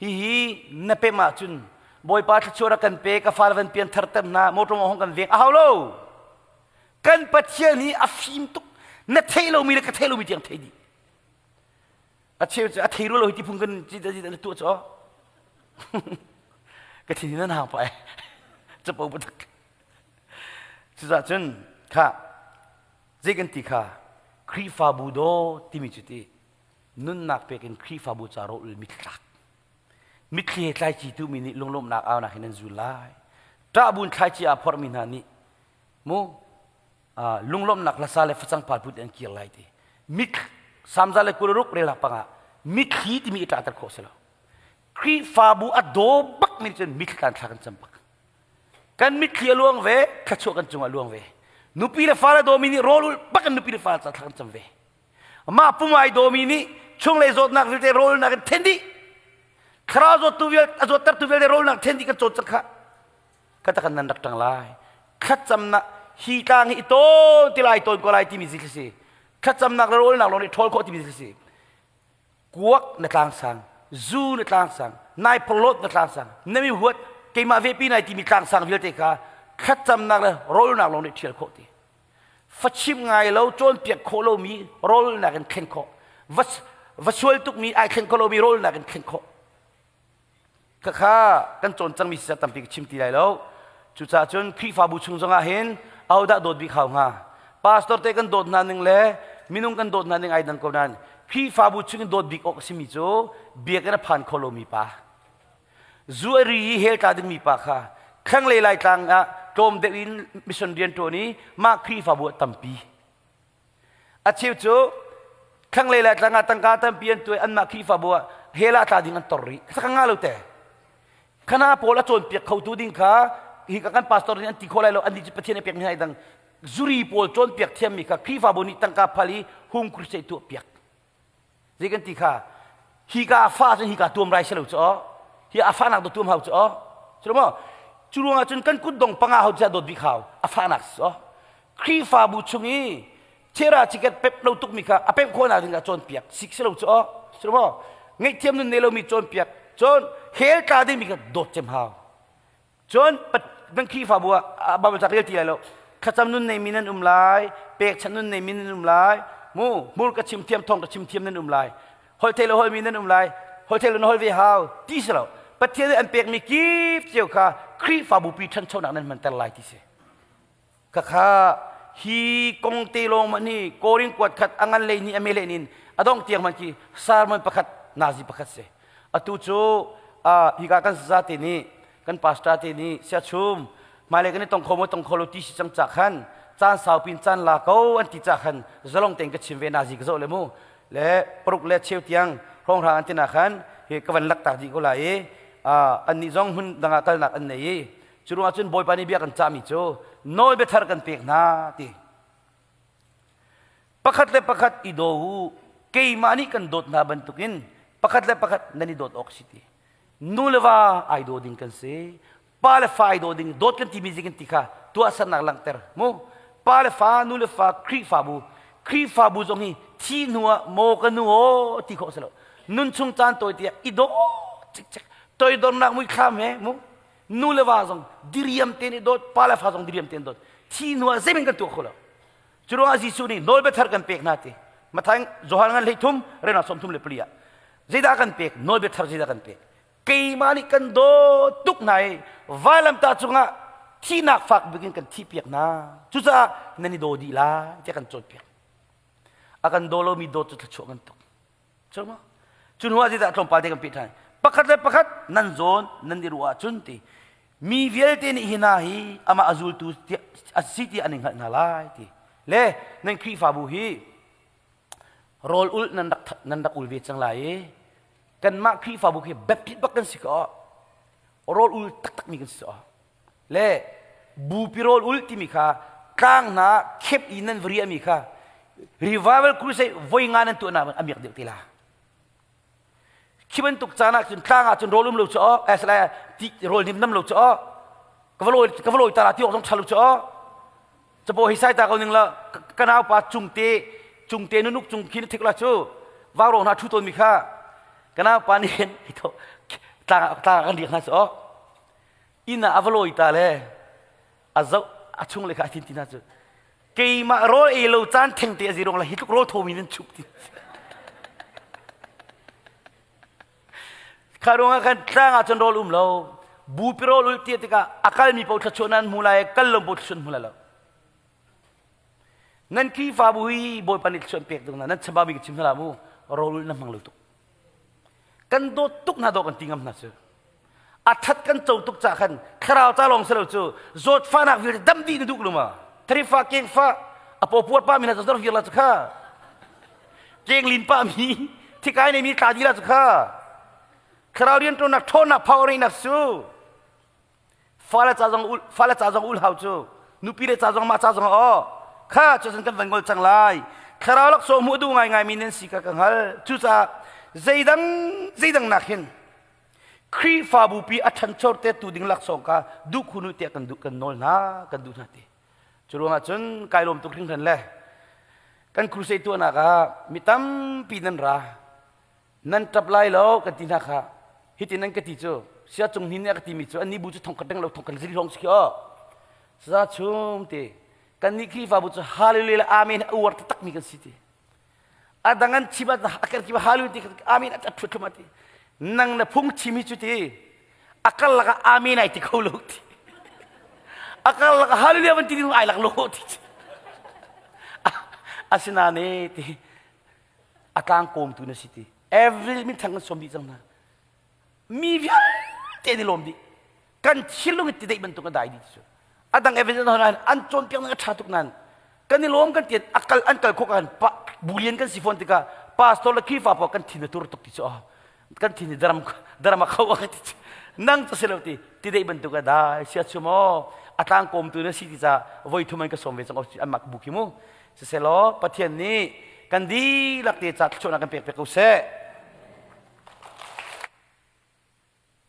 Hihi na pem ahcun Bawipa thluachuah rak kan pe, ka fale van pian tharter hna, motor hong kan veng a hau lo. Kan Pathian hi a fim tuk. Na theih lomi le ka theih lomi tiang thei dih. A cheu cu a thei rua lo hi ti phung kan ci na tuah cu. Ka thin nan hang pa capo patak. Cucah cun kha zei kan ti kha Khrihfabu daw timi cu ti nunnak pek in Khrihfabu ca ro ul mithlak. Mitthli he tlaici tu mi nih lunglawmhnak aunak hin an zul lai. Ṭahbun thlaici aa phorhmi hna nih mu lunglawmhnak hlasa le facang pal put an kir lai ti. Mit samza le 26 relak pangah mitthli timi i ṭahter khawh si lo. Khrihfabu a daw bak mi cun mitthli tlan thla kan cam bak. Kan mitthli a luang ve, thluachuah kan cungah a luang ve. Nupi le fale dawmi nih rawl ulh bak in nupi le fale ca thla kan cam ve. Mah pum ai dawmi nih chunglei zawtnak vialte rawl nak in then dih. Thlarau zawttu vialte a zawttertu vialte rawl nak then dih kan cawn cang kha. Ka takan nan rak ṭang lai. Thlacamnak hi tlang hi i tawn ti lai tawn ko lai timi zi si. Thlacamnak le rawlnak lawng nih ṭhawl khawh timi zi si. Kuak na tlangsang, zu na tlangsang, nai phorhlawt na tlangsang, na mi huat keimah vepi nai timi tlangsang vialte kha thlacamnak le rawlnak lawng nih ṭhial khawh ti. Fachim ngai lo cawnpiak khawh lomi rawlnak in thlen khawh. Va, va sual tukmi ai thlen khawh lomi rawlnak in thlen khawh. Khakha kan cawn cangmi siseh tampi ka chim ti lai lo. Cucaah cun Khrihfabu chung zongah hin ahodah dawt bik hau hnga? Pastor te kan dawt hna ning le minung kan dawt hna ning ai dang ko nain Khrihfabu chung in dawt bik awk a simi cu biakinn a phan kho lomi pa. Zu a ri i hell tla dingmi pa kha thlanglei Laitlang ah tlawm deuh in mission rian ṭuan i mah Khrihfabu ah tampi. A cheu cu thlanglei le tlang ah tangka tampi an tuai anmah Khrihfabu ah hell ah tla ding an tor rih. Ka nga lo te. Khana pawl a cawnpiak khotu ding kha hi ka kan pastor nih an ti kho lai lo an nih cu Pathian a pekmi hna dang zuri pawl cawnpiak thiammi kha Khrihfabu nih tangka phal i hung crusade tuah piak. Zei kan ti kha hi ka a fa cun hi ka tuam rai si lo cu aw hi a fahnak do tuam hau cu aw cu maw cu ruangah cun kan kut dong panga ho dawt bik hau a fahnak si aw Khrihfabu chung i chera chiket pep lo tukmi kha a pemh khawhnak ding ah cawnpiak sik si lo cu aw cu maw ngaihthiam nun nei lomi cawnpiak cun hell tla dingmi kha dawt cem hau Cun nan Khrihfabu ah Bible ca rel ti lai lo. Thlacam nun neimi nan um lai, pekchanh nun neimi nan um lai, mu hmurka chim thiam, thawng ka chim thiam nan um lai. Holh thei lo holmi nan um lai, holh thei lo na holh ve hau ti si lo. Pathian nih an pekmi kip cio kha Khrihfabu pi ṭhanchonak nan hmanter lai ti si. Khakha hi kong te lawng man hi Korin kuat khat a ngan lei ni a me len in a dong tiang man khi sermon pakhat nazi pakhat si. Atu cu hika kan saza te nih kan pastor te nih siachum hmailei kan i tong kho maw tong kho lo ti si cang ca khan caan saupin caan la ko an ti ca khan zalong tein ka chim ve nazi ka zoh le mu le paruk le cheu tiang hrawnghrang an tina khan hi ka van laktak dih ko lai i annih zong hmun dang ah kalnak an nei i Cu ruangah cun Bawipa nih bia kan cahmi cu nawlbia thar kan pek hna ti. Pakhat le pakhat i daw u, keimah nih kan dawt hna bantukin pakhat le pakhat nan i dawt awk si ti. Nu le va ai daw ding kan si, pa le fa ai daw ding, dawt kan timi zi kan ti kha tuahsernak langhter mu. Pa le fa, nu le fa, Khrihfabu, Khrihfabu zong hi thi hnu ah maw ka nu aw ti khawh si lo. Nun chung caan tawi tiah i daw cikcek toidornak muithlam he mu nu le va zong diriam tein i dawt pa le fa zong diriam tein dawt thi hnu ah zeihmanh kan tuah kho lo cu ruangah Jesuh nih nawlbia thar kan pek hna ti Matthai Johan ngan 13 rena 34 ah zeidah kan pek nawlbia thar zeidah kan pek keimah nih kan dawt tuk hna i vailamtah cungah Thihnak fak bik in kan thihpiak hna. Cucaah nan i daw dih lai tiah kan cawnpiak. A kan daw lomi dawt cu thluachuah kan tuk. Cu ma? Cu hnu ah zeidah tlawmpal te kan peh ṭhan. Pakhat le pakhat nan zawn nan i ruah ahcun ti mi vialte nih hi hna hi amah a zultu a si ti an i hngalh hna lai ti. Le nan Khrihfabu hi rawl ulh nan rak nan rak ul ve cang lai i kanmah Khrihfabu khi Baptist bak kan si ko. Rawl ul taktak mi kan si ko. Le bupi rawl ul timi kha tlang hna khep i nan va riahmi kha revival crusade voi nga nan tuahnak a miak deuh te la. Khi bantuk caan ah cun tlang ah cun rawl um lo cu aw eh ti rawl nim nam lo cu aw ka va lawi ka va lawi ta la ti awk zong ṭha lo cu aw capo hi sai ta ko ning la ka nau pa cungte cungte nunuk cung khi na thik la cu vau ro hna ṭhu tawn mi kha ka nau pa nih hin tlang tlang ah kan riak hna cu aw inn ah a va lawi ta le a zoh a chung le kha a thin ti hna cu keimah rawl ei lo caan theng te a zirong la hi tluk rawl thomi nan chup ti kha ruangah khan tlang ah cun rawl um lo bupi rawl ul ti tikah a kalmi paoh thluachuah nan hmu lai kal lo paoh thluachuah hmu lai lo nan Khrihfabu hi Bawipa nih thluachuah pek ding na nan chambau mi ka chim hna mu rawl ul na hmang lo tuk Kan dawt tuk hna dawh kan ti ngam hna cu. A that kan co tuk ca khan thlarau ca lawng si lo cu zawtfahnak vialte dam dih na duh lo ma? Tharifa kengfa a pawpuar pa mi hna zor vir la cu kha. Kenglin pa mi thikai nei mi tla di la cu kha. Thlarau rianṭuannak ṭhawnnak power ngeihnak cu fale ca zong fale ca zong ul hau cu nupi le ca zong mah ca zong aw kha cucun kan van ngol cang lai thlarau laksawng hmuh duh ngaingai mi nan si ka ka hngal cucaah zeidang zeidang nak hin Khrihfabu pi a ṭhanchor te tu ding laksawng ka duh khunu tiah kan duh kan nawl hna kan duh hna ti cu ruangah cun kai lawm tuk hringhran le kan crusade tuahnak ah mi tampi nan ra Nan ṭap lai lo kan ti hna kha. Hitin nan ka ti cu sia cung hnin nih a ka timi cu annih bu cu thong khat deng lo thong khat zili hlong si khi aw. Saza chum ti. Kannih Khrihfabu cu hallelujah le amen a uar taktak mi kan si ti. A dang an chim a ker ki hallelujah ti amen a ṭhut thlum ti. Nang na phung chim hi cu ti. A kal lakah amen ai ti kho lo ti. A kal lakah hallelujah van ti ding ai lak lo ti. Asinain ti a tlangkawmtu na si ti every minthang kan sawm dih cang hna mi vialte an i lawm dih kan thinlung i ti deih bantuk a dai dih ti cu a dang evidence hna an cawnpiak ning a ṭha tuk nain kan i lawm kan ti a kal an kal khawh kan pa bulian kan si fawn tikah pastor le Khrihfa pawl kan thin a tur tuk ti cu kan thin i daram daram a kho a ti cu nang cu si lo ti ti deih bantuk a dai sia chu maw a tlangkawmtu na si ti ca voi thum an ka sawm ve cang an mah bu khi mu Siselaw Pathian nih kan dihlak te ca thluachuahnak kan pek pek ko seh.